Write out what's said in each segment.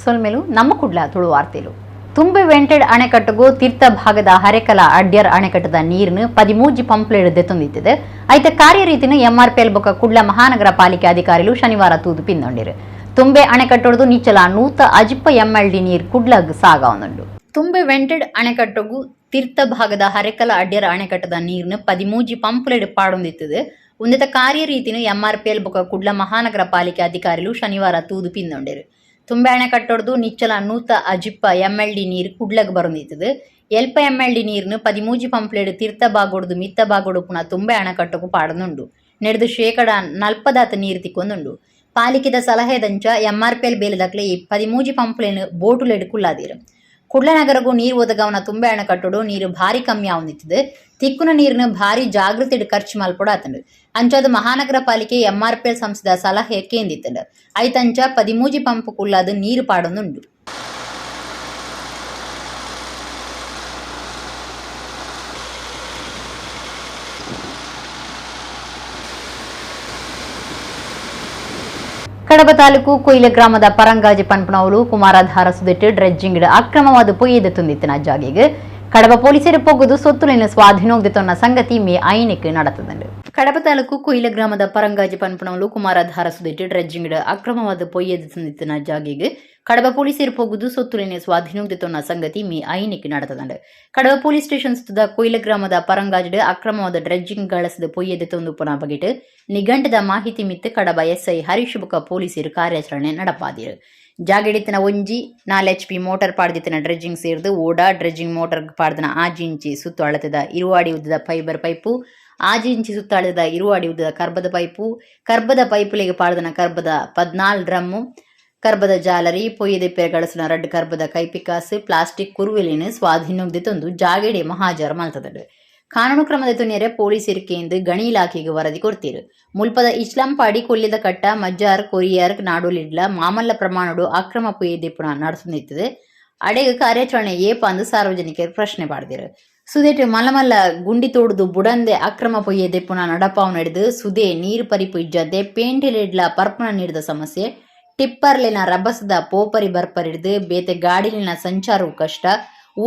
ಸೊಲ್ಮೆಲು ನಮ್ಮ ಕುಡ್ಲ ತುಳು ವಾರ್ತೆಲು. ತುಂಬೆ ವೆಂಟೆಡ್ ಅಣೆಕಟ್ಟುಗು ತೀರ್ಥ ಭಾಗದ ಹರೆಕಲ ಅಡ್ಯರ್ ಅಣೆಕಟ್ಟದ ನೀರ್ನು 13 ಪಂಪ್ಲೇಡ್ ದೆತ್ತೊಂದಿತ್ತಿದೆ. ಐತ ಕಾರ್ಯರೀತಿನ ಎಂಆರ್ಪಿಎಲ್ ಬೊಕ ಕುಡ್ಲ ಮಹಾನಗರ ಪಾಲಿಕೆ ಅಧಿಕಾರಿಲು ಶನಿವಾರ ತೂದು ಪಿಂದೊಂಡಿರು. ತುಂಬೆ ಅಣೆಕಟ್ಟೊಡ್ದು ನಿಚ್ಚಲ 150 ಎಂಎಲ್ಡಿ ನೀರ್ ಕುಡ್ಲಗ್ ಸಾಗಾವೊಂದುಂಡು. ತುಂಬೆ ವೆಂಟೆಡ್ ಅಣೆಕಟ್ಟುಗು ತೀರ್ಥ ಭಾಗದ ಹರೆಕಲ ಅಡ್ಯರ್ ಅಣೆಕಟ್ಟದ ನೀರ್ನು 13 ಪಂಪ್ಲೇಡ್ ಪಾಡೊಂದಿತ್ತದೆ. ಉಂದೆತ ಕಾರ್ಯರೀತಿನ ಎಂಆರ್ಪಿಎಲ್ ಬೊಕ ಕುಡ್ಲ ಮಹಾನಗರ ಪಾಲಿಕೆ ಅಧಿಕಾರಿಲು ಶನಿವಾರ ತೂದು ಪಿಂದೊಂಡಿರು. ತುಂಬೆ ಅಣೆಕಟ್ಟೊಡ್ದು ನಿಚ್ಚಲ 150 ಎಂಎಲ್ಡಿ ನೀರ್ ಕುಡ್ಲಗ್ ಬರೊಂದಿತ್ತದು. ಎಲ್ಪ ಎಂಎಲ್ಡಿ ನೀರ್ನು 13 ಪಂಪ್ಲೇಡ್ ತೀರ್ಥ ಬಾಗೋಡ್ದು ಮಿತ್ತ ಬಾಗೋಡು ಪುನ ತುಂಬೆ ಅಣೆಕಟ್ಟುಗು ಪಾಡೊಂದುಂಡು. ನೆಡ್ದು 40% ನೀರು ತಿಕ್ಕೊಂದುಂಡು. ಪಾಲಿಕೆದ ಸಲಹೆದಂಚ ಎಂಆರ್ಪಿಎಲ್ ಬೇಲೆದಕ್ಲೆ ಈ 13 ಪಂಪ್ಲೇನ್ ಬೋಟುಲೆಡ್ ಕುಲ್ಲಾದೀರ್. ಕುಡ್ಲ ನಗರಗು ನೀರು ಒದಗವನ ತುಂಬೆ ಅಣೆಕಟ್ಟುಡು ನೀರು ಭಾರಿ ಕಮ್ಮಿ ಆವೊಂದಿತ್ತದು. ತಿಕ್ಕುನ ನೀರ್ನು ಭಾರಿ ಜಾಗೃತಿಡ್ ಖರ್ಚು ಮಲ್ಪೊಡಾತುಂಡು. ಅಂಚಾದ್ ಮಹಾನಗರ ಪಾಲಿಕೆ ಎಂಆರ್ಪಿಎಲ್ ಸಂಸ್ಥೆದ ಸಲಹೆ ಕೇಂದಿತ್ತುಂಡು. ಐತಂಚ 13 ಪಂಪ್ ಕುಲ್ಲಾದ್ ನೀರು ಪಾಡೊಂದುಂಡು. ಕಡಬ ತಾಲೂಕು ಕೊಯ್ಲ ಗ್ರಾಮದ ಪರಂಗಾಜಿ ಪನ್ಪುನವುಲು ಕುಮಾರಧಾರ ಸುದೆಟ್ಟು ಡ್ರೆಜ್ಜಿಂಗ್ ಅಕ್ರಮವಾದ ಪೊಯ್ಯೆದ ತುಂದಿತ್ತಿನ ಜಾಗೆಗ್ ಕಡಬ ಪೊಲೀಸರು ಪೊಗ್ಗುದು ಸೊತ್ತುಲಿನ ಸ್ವಾಧೀನೋಗ್ದಿತ್ತೊನ್ನ ಸಂಗತಿ ಮೇ 5ಕ್ಕೆ நடத்ததுண்டு. ಕಡಬ ತಾಲೂಕು ಕೊಯ್ಲ ಗ್ರಾಮದ ಪರಂಗಾಜಿ ಪನ್ಪುನವುಲು ಕುಮಾರಧಾರ ಸುದೆಟ್ಟು ಡ್ರೆಜ್ಜಿಂಗ್ ಅಕ್ರಮವಾದ ಪೊಯ್ಯೆದ ತುಂದಿತ್ತಿನ ಜಾಗೆಗ್ ಕಡಬ ಪೊಲೀಸರು ಪೊಗ್ಗುದು ಸೊತ್ತುಲಿನ ಸ್ವಾಧೀನೋಗ್ದಿತ್ತೊನ್ನ ಸಂಗತಿ ಮೇ 5ಕ್ಕೆ நடத்ததுண்டு. ಕಡಬ ಪೊಲೀಸ್ ಸ್ಟೇಷನ್ ಸುತ್ತದ ಕೊಯ್ಲ ಗ್ರಾಮದ ಪರಂಗಾಜಿಡ್ ಅಕ್ರಮವಾದ ಡ್ರೆಜ್ಜಿಂಗ್ ಗಳಸದ ಪೊಯ್ಯೆದ ತೊಂದುಪುನ ಬಗೆಟ್ ನಿಘಂಟದ ಮಾಹಿತಿ ಮಿತ್ತು ಕಡಬ ಎಸ್ಐ ಹರೀಶ್ ಬೊಕ ಪೊಲೀಸರು ಕಾರ್ಯಾಚರಣೆ ನಡಪಾದಿರು. ಜಾಗೆಡಿತ್ತಿನ ಒಂಜಿ 4 ಎಚ್ಪಿ ಮೋಟಾರ್ ಪಾಡ್ದಿತ್ತಿನ ಡ್ರೆಜ್ಜಿಂಗ್ ಸೇರ್ದು ಓಡಾ ಡ್ರೆಜ್ಜಿಂಗ್ ಮೋಟಾರ್ ಪಾಡ್ದಿನ 6 ಇಂಚಿ ಸುತ್ತು ಅಳತೆದ 20 ಅಡಿ ಉದ್ದದ ಫೈಬರ್ ಪೈಪು, 6 ಇಂಚಿ ಸುತ್ತು ಅಳತೆದ 20 ಅಡಿ ಉದ್ದದ ಕರ್ಬದ ಪೈಪು, ಕರ್ಬದ ಪೈಪುಲೆಗ್ ಪಾಡ್ದಿನ ಕರ್ಬದ 14 ಡ್ರಮ್ಮು, ಕರ್ಬದ ಜಾಲರಿ, ಪೊಯ್ಯೆದೆಪ್ಪೆರೆ ಗಳಸುನ 2 ಕರ್ಬದ ಕೈಪಿಕಾಸು, ಪ್ಲಾಸ್ಟಿಕ್ ಕುರುವೆಲಿನ ಸ್ವಾಧೀನೊಗ್ದಿತ್ತೊಂದು ಜಾಗೆಡೆ ಮಹಾಜರ್ ಮಲ್ತದುಂಡು. ಕಾನೂನು ಕ್ರಮದ ತುನಿಯರೆ ಪೊಲೀಸರು ಕೇಂದ್ರ ಗಣಿ ಇಲಾಖೆಗೆ ವರದಿ ಕೊಡ್ತೀರು. ಮುಲ್ಪದ ಇಸ್ಲಾಂಪಾಡಿ, ಕೊಲ್ಲಿದ ಕಟ್ಟ, ಮಜ್ಜಾರ್, ಕೊರಿಯರ್ ನಾಡೋಲಿಡ್ಲ ಮಾಮಲ್ಲ ಪ್ರಮಾಣಡು ಅಕ್ರಮ ಪೊಯ್ಯೆದೆಪ್ಪುನ ನಡೆಸುತ್ತಿತ್ತದೆ. ಅಡೆಗೆ ಕಾರ್ಯಾಚರಣೆ ಏಪ ಅಂದು ಸಾರ್ವಜನಿಕರು ಪ್ರಶ್ನೆ ಪಾಡ್ದಿರು. ಸುದೇಟ್ ಮಲ್ಲ ಮಲ್ಲ ಗುಂಡಿ ತೋಡುದು ಬುಡಂದೆ ಅಕ್ರಮ ಪೊಯ್ಯೆದೆಪ್ಪುನ ನಡಪಾವು ನಡೆದು ಸುದೆ ನೀರು ಪರಿಪು ಇಜ್ಜಂದೆ ಪೇಂಟೆಲೆಡ್ಲ ಪರ್ಪುನ ನೀಡಿದ ಸಮಸ್ಯೆ, ಟಿಪ್ಪರ್ಲಿನ ರಭಸದ ಪೋಪರಿ ಬರ್ಪರಿಡ್ದು ಬೇತೆ ಗಾಡಿಲಿನ ಸಂಚಾರವು ಕಷ್ಟ,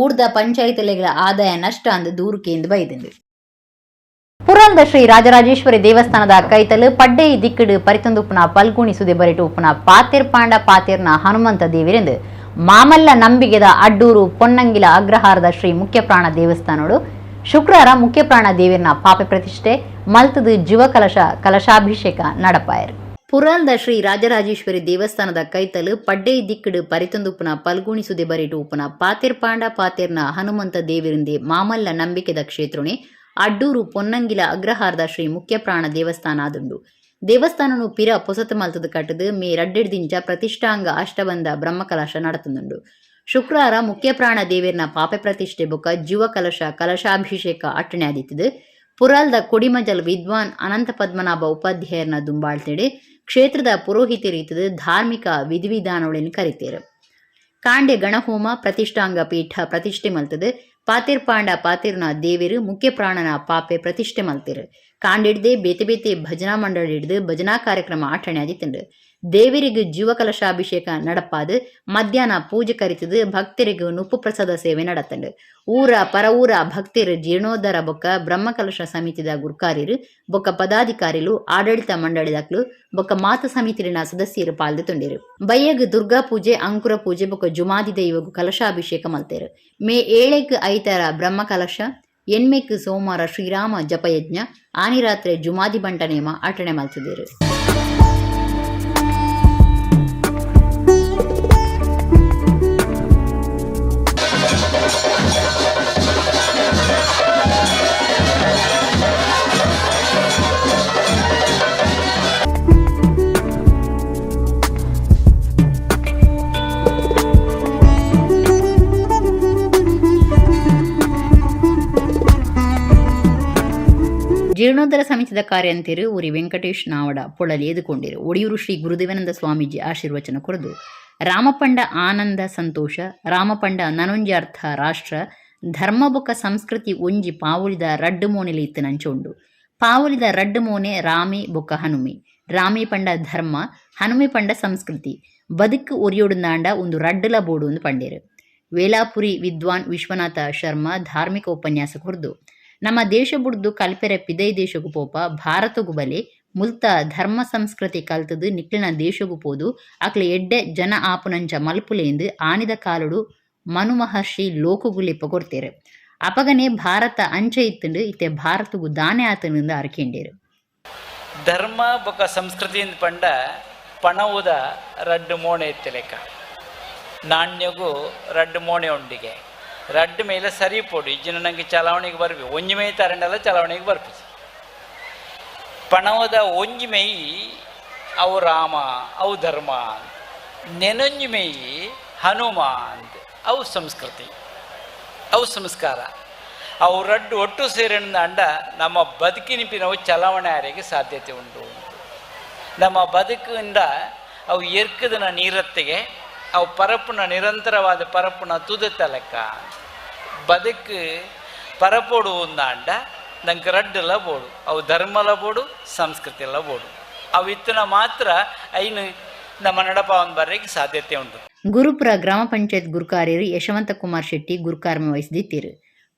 ಊರ್ದ ಪಂಚಾಯತ್ಲೆಗಳ ಆದಾಯ ನಷ್ಟ ಅಂದು ದೂರು ಕೇಂದ್ರ ಬೈದಿಂಡು. ಪುರಾಲ್ದ ಶ್ರೀ ರಾಜರಾಜೇಶ್ವರಿ ದೇವಸ್ಥಾನದ ಕೈತಲು ಪಡ್ಡೆ ದಿಕ್ಕಿಡು ಪರಿತೊಂದುಪ್ಪುನ ಪಲ್ಗುಣಿ ಸುದೆ ಬರಿಟು ಉಪ್ಪುನ ಪಾತೆರ್ ಪಾಂಡ ಪಾತೆರ್ನ ಹನುಮಂತ ದೇವಿರೆಂದು ಮಾಮಲ್ಲ ನಂಬಿಗೆದ ಅಡ್ಡೂರು ಪೊನ್ನಂಗಿಲ ಅಗ್ರಹಾರದ ಶ್ರೀ ಮುಖ್ಯಪ್ರಾಣ ದೇವಸ್ಥಾನೋಡು ಶುಕ್ರವಾರ ಮುಖ್ಯಪ್ರಾಣ ದೇವಿರ್ನ ಪಾಪೆ ಪ್ರತಿಷ್ಠೆ ಮಲ್ತದು ಜೀವಕಲಶ ಕಲಶಾಭಿಷೇಕ ನಡಪಾಯರು. ಪುರಾಲ್ದ ಶ್ರೀ ರಾಜರಾಜೇಶ್ವರಿ ದೇವಸ್ಥಾನದ ಕೈತಲು ಪಡ್ಡೆ ದಿಕ್ಕಿಡು ಪರಿತೊಂದುಪ್ಪುನ ಪಲ್ಗುಣಿ ಸುದೆ ಬರಿಟು ಉಪ್ಪುನ ಪಾತೆರ್ ಪಾಂಡ ಪಾತೆರ್ನ ಹನುಮಂತ ದೇವಿರಿಂದೆ ಮಾಮಲ್ಲ ನಂಬಿಕೆದ ಕ್ಷೇತ್ರನೆ ಅಡ್ಡೂರು ಪೊನ್ನಂಗಿಲ ಅಗ್ರಹಾರದ ಶ್ರೀ ಮುಖ್ಯಪ್ರಾಣ ದೇವಸ್ಥಾನ ಆದುಂಡು. ದೇವಸ್ಥಾನನು ಪಿರ ಪೊಸತು ಮಲ್ತದು ಕಟ್ಟದು ಮೇ 2 ದಿಂಚ ಪ್ರತಿಷ್ಠಾಂಗ ಅಷ್ಟಬಂಧ ಬ್ರಹ್ಮಕಲಶ ನಡತುಂದುಂಡು. ಶುಕ್ರವಾರ ಮುಖ್ಯಪ್ರಾಣ ದೇವಿರ್ನ ಪಾಪೆ ಪ್ರತಿಷ್ಠೆ ಬೊಕ ಜೀವ ಕಲಶ ಕಲಶಾಭಿಷೇಕ ಅಟ್ಟಣೆ ಆದಿತ್ತಿದು. ಪುರಾಲ್ದ ಕೊಡಿಮಜಲ್ ವಿದ್ವಾನ್ ಅನಂತ ಪದ್ಮನಾಭ ಉಪಾಧ್ಯಾಯರ್ನ ದುಂಬಾಳ್ತಿಡೆ ಕ್ಷೇತ್ರದ ಪುರೋಹಿತರೀತದ ಧಾರ್ಮಿಕ ವಿಧಿವಿಧಾನಗಳನ್ನು ಕರಿತೇರು. ಕಾಂಡೆ ಗಣಹೋಮ, ಪ್ರತಿಷ್ಠಾಂಗ ಪೀಠ ಪ್ರತಿಷ್ಠೆ ಮಲ್ತದು ಪಾತಿರ್ ಪಾಂಡ ಪಾತಿರ್ನ ದೇವಿರು ಮುಖ್ಯ ಪ್ರಾಣನ ಪಾಪೆ ಪ್ರತಿಷ್ಠೆ ಮಲ್ತಿರು. ಕಾಂಡಿಡ್ದೆ ಬೇತೆ ಬೇತೆ ಭಜನಾ ಮಂಡಳಿ ಹಿಡ್ದು ಭಜನಾ ಕಾರ್ಯಕ್ರಮ ಆಚರಣೆ ಆದಿತ್ತುಂಡು. ದೇವರಿಗೆ ಜೀವಕಲಶಾಭಿಷೇಕ ನಡಪಾದು ಮಧ್ಯಾಹ್ನ ಪೂಜೆ ಕರಿತದು ಭಕ್ತರಿಗೆ ನುಪ್ಪು ಪ್ರಸಾದ ಸೇವೆ ನಡತಂಡು. ಊರ ಪರ ಊರ ಭಕ್ತರು ಜೀರ್ಣೋದ್ಧಾರ ಬೊಕ್ಕ ಬ್ರಹ್ಮಕಲಶ ಸಮಿತಿದ ಗುರ್ಕಾರಿರು ಬೊಕ್ಕ ಪದಾಧಿಕಾರಿಲು, ಆಡಳಿತ ಮಂಡಳಿದಾಕ್ಲು ಬೊಕ್ಕ ಮಾತ ಸಮಿತಿನ ಸದಸ್ಯರು ಪಾಲ್ದು ತುಂಡಿರು. ಬಯ್ಯಗ್ ದುರ್ಗಾ ಪೂಜೆ, ಅಂಕುರ ಪೂಜೆ ಬೊಕ್ಕ ಜುಮಾದಿ ದೈವಗು ಕಲಶಾಭಿಷೇಕ ಮಲ್ತೇರು. ಮೇ 7ಕ್ ಐತಾರ ಬ್ರಹ್ಮಕಲಶ, 8ಕ್ ಸೋಮವಾರ ಶ್ರೀರಾಮ ಜಪಯಜ್ಞ, ಆನಿರಾತ್ರೆ ಜುಮಾದಿ ಬಂಟ ನೇಮ ಆಚರಣೆ ಮಲ್ತಿದ್ದೀರು. ಜೀರ್ಣೋದ್ಧಾರ ಸಮಿತಿದ ಕಾರ್ಯಂತೆರು ಉರಿ ವೆಂಕಟೇಶ್ ನಾವಡ ಪೊಳಲಿ ಎದುಕೊಂಡಿರು. ಒಡಿಯೂರು ಶ್ರೀ ಗುರುದೇವಾನಂದ ಸ್ವಾಮೀಜಿ ಆಶೀರ್ವಚನ ಕೊರದು, ರಾಮಪಂಡ ಆನಂದ ಸಂತೋಷ, ರಾಮಪಂಡ ನನೊಂಜಿ ಅರ್ಥ ರಾಷ್ಟ್ರ, ಧರ್ಮ ಬೊಕ ಸಂಸ್ಕೃತಿ ಒಂಜಿ ಪಾವುಲಿದ ರಡ್ಡು ಮೋನೆಲಿ ಇತ್ತು ನಂಚುಂಡು. ಪಾವುಲಿದ ರಡ್ಡು ಮೋನೆ ರಾಮಿ ಬೊಕ ಹನುಮಿ. ರಾಮಿ ಪಂಡ ಧರ್ಮ, ಹನುಮಿ ಪಂಡ ಸಂಸ್ಕೃತಿ. ಬದುಕು ಒರಿಯೊಡುಂದಾಂಡ ಉಂದು ರಡ್ಡುಲ ಬೋಡು ಅಂದ್ ಪಂಡೆರ್. ವೇಲಾಪುರಿ ವಿದ್ವಾನ್ ವಿಶ್ವನಾಥ ಶರ್ಮಾ ಧಾರ್ಮಿಕ ಉಪನ್ಯಾಸ ಕೊರ್ದು, ನಮ್ಮ ದೇಶ ಬುಡ್ದು ಕಲ್ಪೆರೆ ಪಿದೈ ದೇಶೊಗು ಪೋಪ, ಭಾರತೊಗು ಬಲೆ, ಮುಲ್ತ ಧರ್ಮ ಸಂಸ್ಕೃತಿ ಕಲ್ತುದು ನಿಕ್ಲೆನ ದೇಶೊಗು ಪೋದು ಅಕ್ಲೆ ಎಡ್ಡೆ ಜನ ಆಪುನಂಚ ಮಲ್ಪುಲೇಂದ್ ಆನಿದ ಕಾಲೊಡು ಮನು ಮಹರ್ಷಿ ಲೋಕೊಗು ಲೆಪ್ಪು ಕೊರ್ತೆರ್. ಅಪಗನೆ ಭಾರತ ಅಂಚ ಇತ್ತ್ಂಡ್ ಇತ್ತೆ ಭಾರತೊಗು ದಾನೆ ಆತ್ಂಡ್ ಆರ್ ಕೇಂಡೆರ್. ಧರ್ಮ ಬೊಕ ಸಂಸ್ಕೃತಿ ಪಂಡ ಪಣವುದ ರಡ್ಡ್ ಮೋಣೆ ಇತ್ತಿಲೆಕ್ಕ. ನಾಣ್ಯಗು ರಡ್ಡ್ ಮೋಣೆ ಉಂಡಿಗೆ ರಡ್ಡ್ ಮೇಲೆ ಸರಿ ಪೋಡು ಇಜ್ಜಿನ ನಂಗೆ ಚಲಾವಣೆಗೆ ಬರ್ಪಿ ಒಂಜಿ ಮೈ ತರಂಡಲ ಚಲಾವಣೆಗೆ ಬರ್ಪಿ. ಪಣವದ ಒಂಜಿ ಮೈ ಅವು ರಾಮ ಅವು ಧರ್ಮ, ನೆನೊಂಜಿ ಮೈ ಹನುಮ ಅಂತ ಅವು ಸಂಸ್ಕೃತಿ ಅವು ಸಂಸ್ಕಾರ. ಅವು ರಡ್ಡು ಒಟ್ಟು ಸೇರಿದ ಅಂಡ ನಮ್ಮ ಬದುಕಿನಿಪಿನವು ಚಲಾವಣೆ ಆರಿಗೆ ಸಾಧ್ಯತೆ ಉಂಟು. ನಮ್ಮ ಬದುಕಿಂದ ಅವು ಎರ್ಕದನ ನೀರತ್ತಿಗೆ ಅವು ಪರಪ್ಪುನ ನಿರಂತರವಾದ ಪರಪ್ಪುನ ತುದತ್ತ ಲೆಕ್ಕ. ಬದುಕು ಪರಪೋಡು ಅಂಡ ನಂಗೆ ರಡ್ಡೆಲ್ಲ ಬೋಡು, ಅವು ಧರ್ಮಲ ಬೋಡು ಸಂಸ್ಕೃತಿ ಎಲ್ಲ ಬೋಡು. ಅವು ಇತ್ತನ ಮಾತ್ರ ಐನು ನಮ್ಮ ನಡಪಾವನ್ ಬರಲಿಕ್ಕೆ ಸಾಧ್ಯತೆ ಉಂಟು. ಗುರುಪುರ ಗ್ರಾಮ ಪಂಚಾಯತ್ ಗುರುಕಾರ್ಯರು ಯಶವಂತ ಕುಮಾರ್ ಶೆಟ್ಟಿ ಗುರುಕಾರ್ಮ ವಹಿಸಿದಿತ್ತೀರು.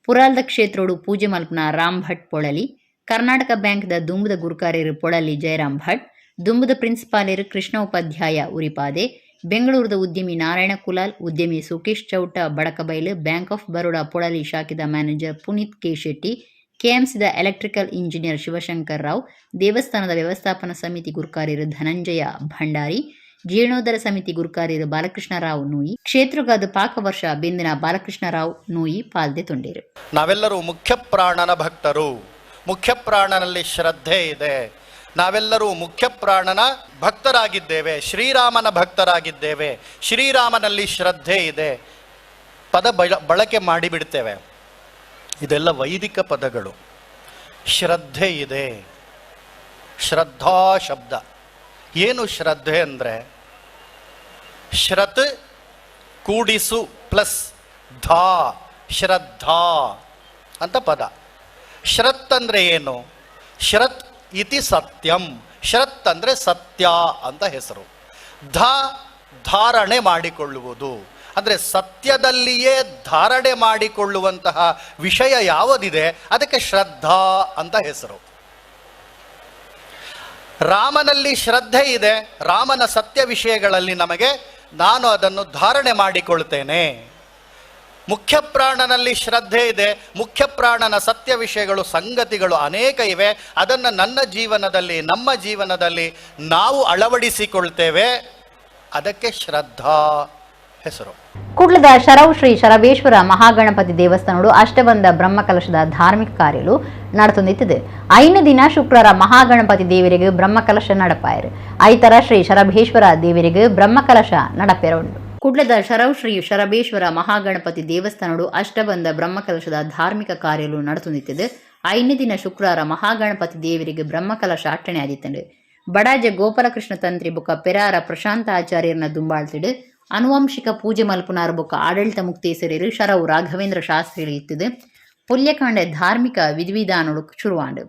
ಪುರಾಲ್ದ ಕ್ಷೇತ್ರೋಡು ಪೂಜೆ ಮಲ್ಪನ ರಾಮ್ ಭಟ್ ಪೊಳಲಿ, ಕರ್ನಾಟಕ ಬ್ಯಾಂಕ್ದ ದುಂಬುದ ಗುರುಕಾರ್ಯರು ಪೊಳಲಿ ಜಯರಾಮ್ ಭಟ್, ದುಂಬುದ ಪ್ರಿನ್ಸಿಪಾಲರು ಕೃಷ್ಣ ಉಪಾಧ್ಯಾಯ ಉರಿಪಾದೆ, ಬೆಂಗಳೂರದ ಉದ್ಯಮಿ ನಾರಾಯಣ ಕುಲಾಲ್, ಉದ್ಯಮಿ ಸುಕೇಶ್ ಚೌಟ ಬಡಕಬೈಲು, ಬ್ಯಾಂಕ್ ಆಫ್ ಬರೋಡಾ ಪೊಳಲಿ ಶಾಖೆದ ಮ್ಯಾನೇಜರ್ ಪುನೀತ್ ಕೆ ಶೆಟ್ಟಿ, ಕೆಎಂಸಿದ ಎಲೆಕ್ಟ್ರಿಕಲ್ ಇಂಜಿನಿಯರ್ ಶಿವಶಂಕರ್ ರಾವ್, ದೇವಸ್ಥಾನದ ವ್ಯವಸ್ಥಾಪನಾ ಸಮಿತಿ ಗುರುಕಾರ್ಯರು ಧನಂಜಯ ಭಂಡಾರಿ, ಜೀರ್ಣೋದ್ಧಾರ ಸಮಿತಿ ಗುರುಕಾರ್ಯರು ಬಾಲಕೃಷ್ಣರಾವ್ ನೂಯಿ, ಕ್ಷೇತ್ರಗಾದ ಪಾಕ ವರ್ಷ ಬೆಂದಿನ ಬಾಲಕೃಷ್ಣರಾವ್ ನೂಯಿ ಪಾಲ್ದೆ ತೊಂಡೇರು. ನಾವೆಲ್ಲರೂ ಮುಖ್ಯ ಪ್ರಾಣನ ಭಕ್ತರು, ಮುಖ್ಯ ಪ್ರಾಣನಲ್ಲಿ ಶ್ರದ್ಧೆ ಇದೆ, ನಾವೆಲ್ಲರೂ ಮುಖ್ಯ ಪ್ರಾಣನ ಭಕ್ತರಾಗಿದ್ದೇವೆ, ಶ್ರೀರಾಮನ ಭಕ್ತರಾಗಿದ್ದೇವೆ, ಶ್ರೀರಾಮನಲ್ಲಿ ಶ್ರದ್ಧೆ ಇದೆ ಪದ ಬಳಕೆ ಮಾಡಿಬಿಡ್ತೇವೆ. ಇದೆಲ್ಲ ವೈದಿಕ ಪದಗಳು. ಶ್ರದ್ಧೆ ಇದೆ, ಶ್ರದ್ಧಾ ಶಬ್ದ. ಏನು ಶ್ರದ್ಧೆ ಅಂದರೆ ಶ್ರತ್ ಕೂಡಿಸು ಪ್ಲಸ್ ಧಾ, ಶ್ರದ್ಧಾ ಅಂತ ಪದ. ಶ್ರತ್ ಅಂದರೆ ಏನು? ಶ್ರತ್ ಇತಿ ಸತ್ಯಂ, ಶ್ರತ್ ಅಂದರೆ ಸತ್ಯ ಅಂತ ಹೆಸರು. ಧಾ ಧಾರಣೆ ಮಾಡಿಕೊಳ್ಳುವುದು, ಅಂದರೆ ಸತ್ಯದಲ್ಲಿಯೇ ಧಾರಣೆ ಮಾಡಿಕೊಳ್ಳುವಂತಹ ವಿಷಯ ಯಾವುದಿದೆ ಅದಕ್ಕೆ ಶ್ರದ್ಧಾ ಅಂತ ಹೆಸರು. ರಾಮನಲ್ಲಿ ಶ್ರದ್ಧೆ ಇದೆ, ರಾಮನ ಸತ್ಯ ವಿಷಯಗಳಲ್ಲಿ ನಮಗೆ ನಾನು ಅದನ್ನು ಧಾರಣೆ ಮಾಡಿಕೊಳ್ತೇನೆ. ಮುಖ್ಯ ಪ್ರಾಣನಲ್ಲಿ ಶ್ರದ್ಧೆ ಇದೆ, ಮುಖ್ಯ ಪ್ರಾಣನ ಸತ್ಯ ವಿಷಯಗಳು ಸಂಗತಿಗಳು ಅನೇಕ ಇವೆ, ಅದನ್ನು ನನ್ನ ಜೀವನದಲ್ಲಿ ನಮ್ಮ ಜೀವನದಲ್ಲಿ ನಾವು ಅಳವಡಿಸಿಕೊಳ್ತೇವೆ, ಅದಕ್ಕೆ ಶ್ರದ್ಧಾ ಹೆಸರು. ಕುಡ್ಲದ ಶರವ್ ಶ್ರೀ ಶರಬೇಶ್ವರ ಮಹಾಗಣಪತಿ ದೇವಸ್ಥಾನಡು ಅಷ್ಟಬಂಧ ಬ್ರಹ್ಮಕಲಶದ ಧಾರ್ಮಿಕ ಕಾರ್ಯಲು ನಡೆತೊಂದಿತ್ತದೆ. ಐನ ದಿನ ಶುಕ್ರರ ಮಹಾಗಣಪತಿ ದೇವರಿಗೆ ಬ್ರಹ್ಮಕಲಶ ನಡಪಾಯರು. ಐತರ ಶ್ರೀ ಶರಭೇಶ್ವರ ದೇವರಿಗೆ ಬ್ರಹ್ಮಕಲಶ ನಡಪೆರವುಂಡು. ಕುಡ್ಲದ ಶರವ್ ಶ್ರೀ ಶರಬೇಶ್ವರ ಮಹಾಗಣಪತಿ ದೇವಸ್ಥಾನಡು ಅಷ್ಟಬಂಧ ಬ್ರಹ್ಮಕಲಶದ ಧಾರ್ಮಿಕ ಕಾರ್ಯಲು ನಡೆತೊಂದಿತ್ತದೆ. ಐನ ದಿನ ಶುಕ್ರವಾರ ಮಹಾಗಣಪತಿ ದೇವರಿಗೆ ಬ್ರಹ್ಮಕಲಶ ಅಟ್ಟಣೆ ಆದಿತ್ತಂಡು. ಬಡಾಜೆ ಗೋಪಾಲಕೃಷ್ಣ ತಂತ್ರಿ ಬೊಕ್ಕ ಪೆರಾರ ಪ್ರಶಾಂತ ಆಚಾರ್ಯರನ್ನ ದುಂಬಾಳ್ತಿಡು ಅನುವಂಶಿಕ ಪೂಜೆ ಮಲ್ಪುನಾರು ಬೊಕ್ಕ ಆಡಳಿತ ಮುಕ್ತೇಸರಿರು ಶರವು ರಾಘವೇಂದ್ರ ಶಾಸ್ತ್ರಿ ಇತ್ತಿದೆ. ಪುಲ್ಯಕಾಂಡೆ ಧಾರ್ಮಿಕ ವಿಧಿವಿಧಾನಗಳು ಶುರುವಾಂಡು.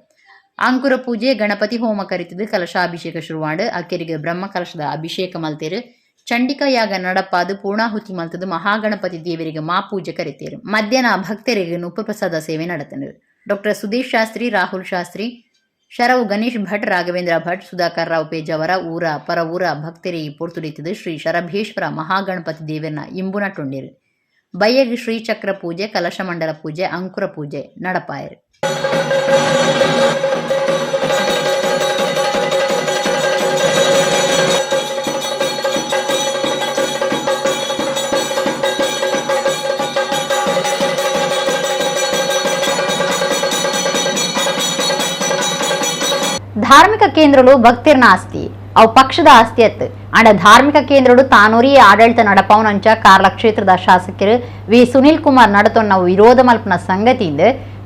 ಅಂಕುರ ಪೂಜೆ, ಗಣಪತಿ ಹೋಮ ಕರಿತಿದ್ದು ಕಲಶಾಭಿಷೇಕ ಶುರುವಾಂಡು. ಅಕ್ಕೆರಿಗೆ ಬ್ರಹ್ಮ ಕಲಶದ ಅಭಿಷೇಕ ಮಲ್ತೇರು. ಚಂಡಿಕಾ ಯಾಗ ನಡಪಾದು ಪೂರ್ಣಾಹುತಿ ಮಲ್ತದು ಮಹಾಗಣಪತಿ ದೇವರಿಗೆ ಮಾ ಪೂಜೆ ಕರಿತೇರು. ಮಧ್ಯಾಹ್ನ ಭಕ್ತರಿಗೆ ನುಪ್ಪು ಪ್ರಸಾದ ಸೇವೆ ನಡೆತನು. ಡಾಕ್ಟರ್ ಸುಧೀಶ್ ಶಾಸ್ತ್ರಿ, ರಾಹುಲ್ ಶಾಸ್ತ್ರಿ, ಶರವು ಗಣೇಶ್ ಭಟ್, ರಾಘವೇಂದ್ರ ಭಟ್, ಸುಧಾಕರ್ ರಾವ್ ಪೇಜಾವರ ಊರ ಪರ ಊರ ಭಕ್ತರಿ ಪೊರ್ತುಡಿತದು ಶ್ರೀ ಶರಭೇಶ್ವರ ಮಹಾಗಣಪತಿ ದೇವರನ್ನ ಇಂಬು ನಟುಂಡಿರು. ಬಯ್ಯಗ್ ಶ್ರೀಚಕ್ರ ಪೂಜೆ, ಕಲಶಮಂಡಲ ಪೂಜೆ, ಅಂಕುರ ಪೂಜೆ ನಡಪಾಯರು. ಧಾರ್ಮಿಕ ಕೇಂದ್ರಗಳು ಭಕ್ತಿರ್ನ ಆಸ್ತಿ, ಅವು ಪಕ್ಷದ ಆಸ್ತಿ ಅತ್ತು. ಅಂಡ ಧಾರ್ಮಿಕ ಕೇಂದ್ರಡು ತಾನೂರಿ ಆಡಳಿತ ನಡಪವನಂಚ ಕಾರ್ಲ ಕ್ಷೇತ್ರದ ಶಾಸಕರು ವಿ ಸುನಿಲ್ ಕುಮಾರ್ ನಡತೊನ್ನ ವಿರೋಧ ಮಲ್ಪನ ಸಂಗತಿಯಿಂದ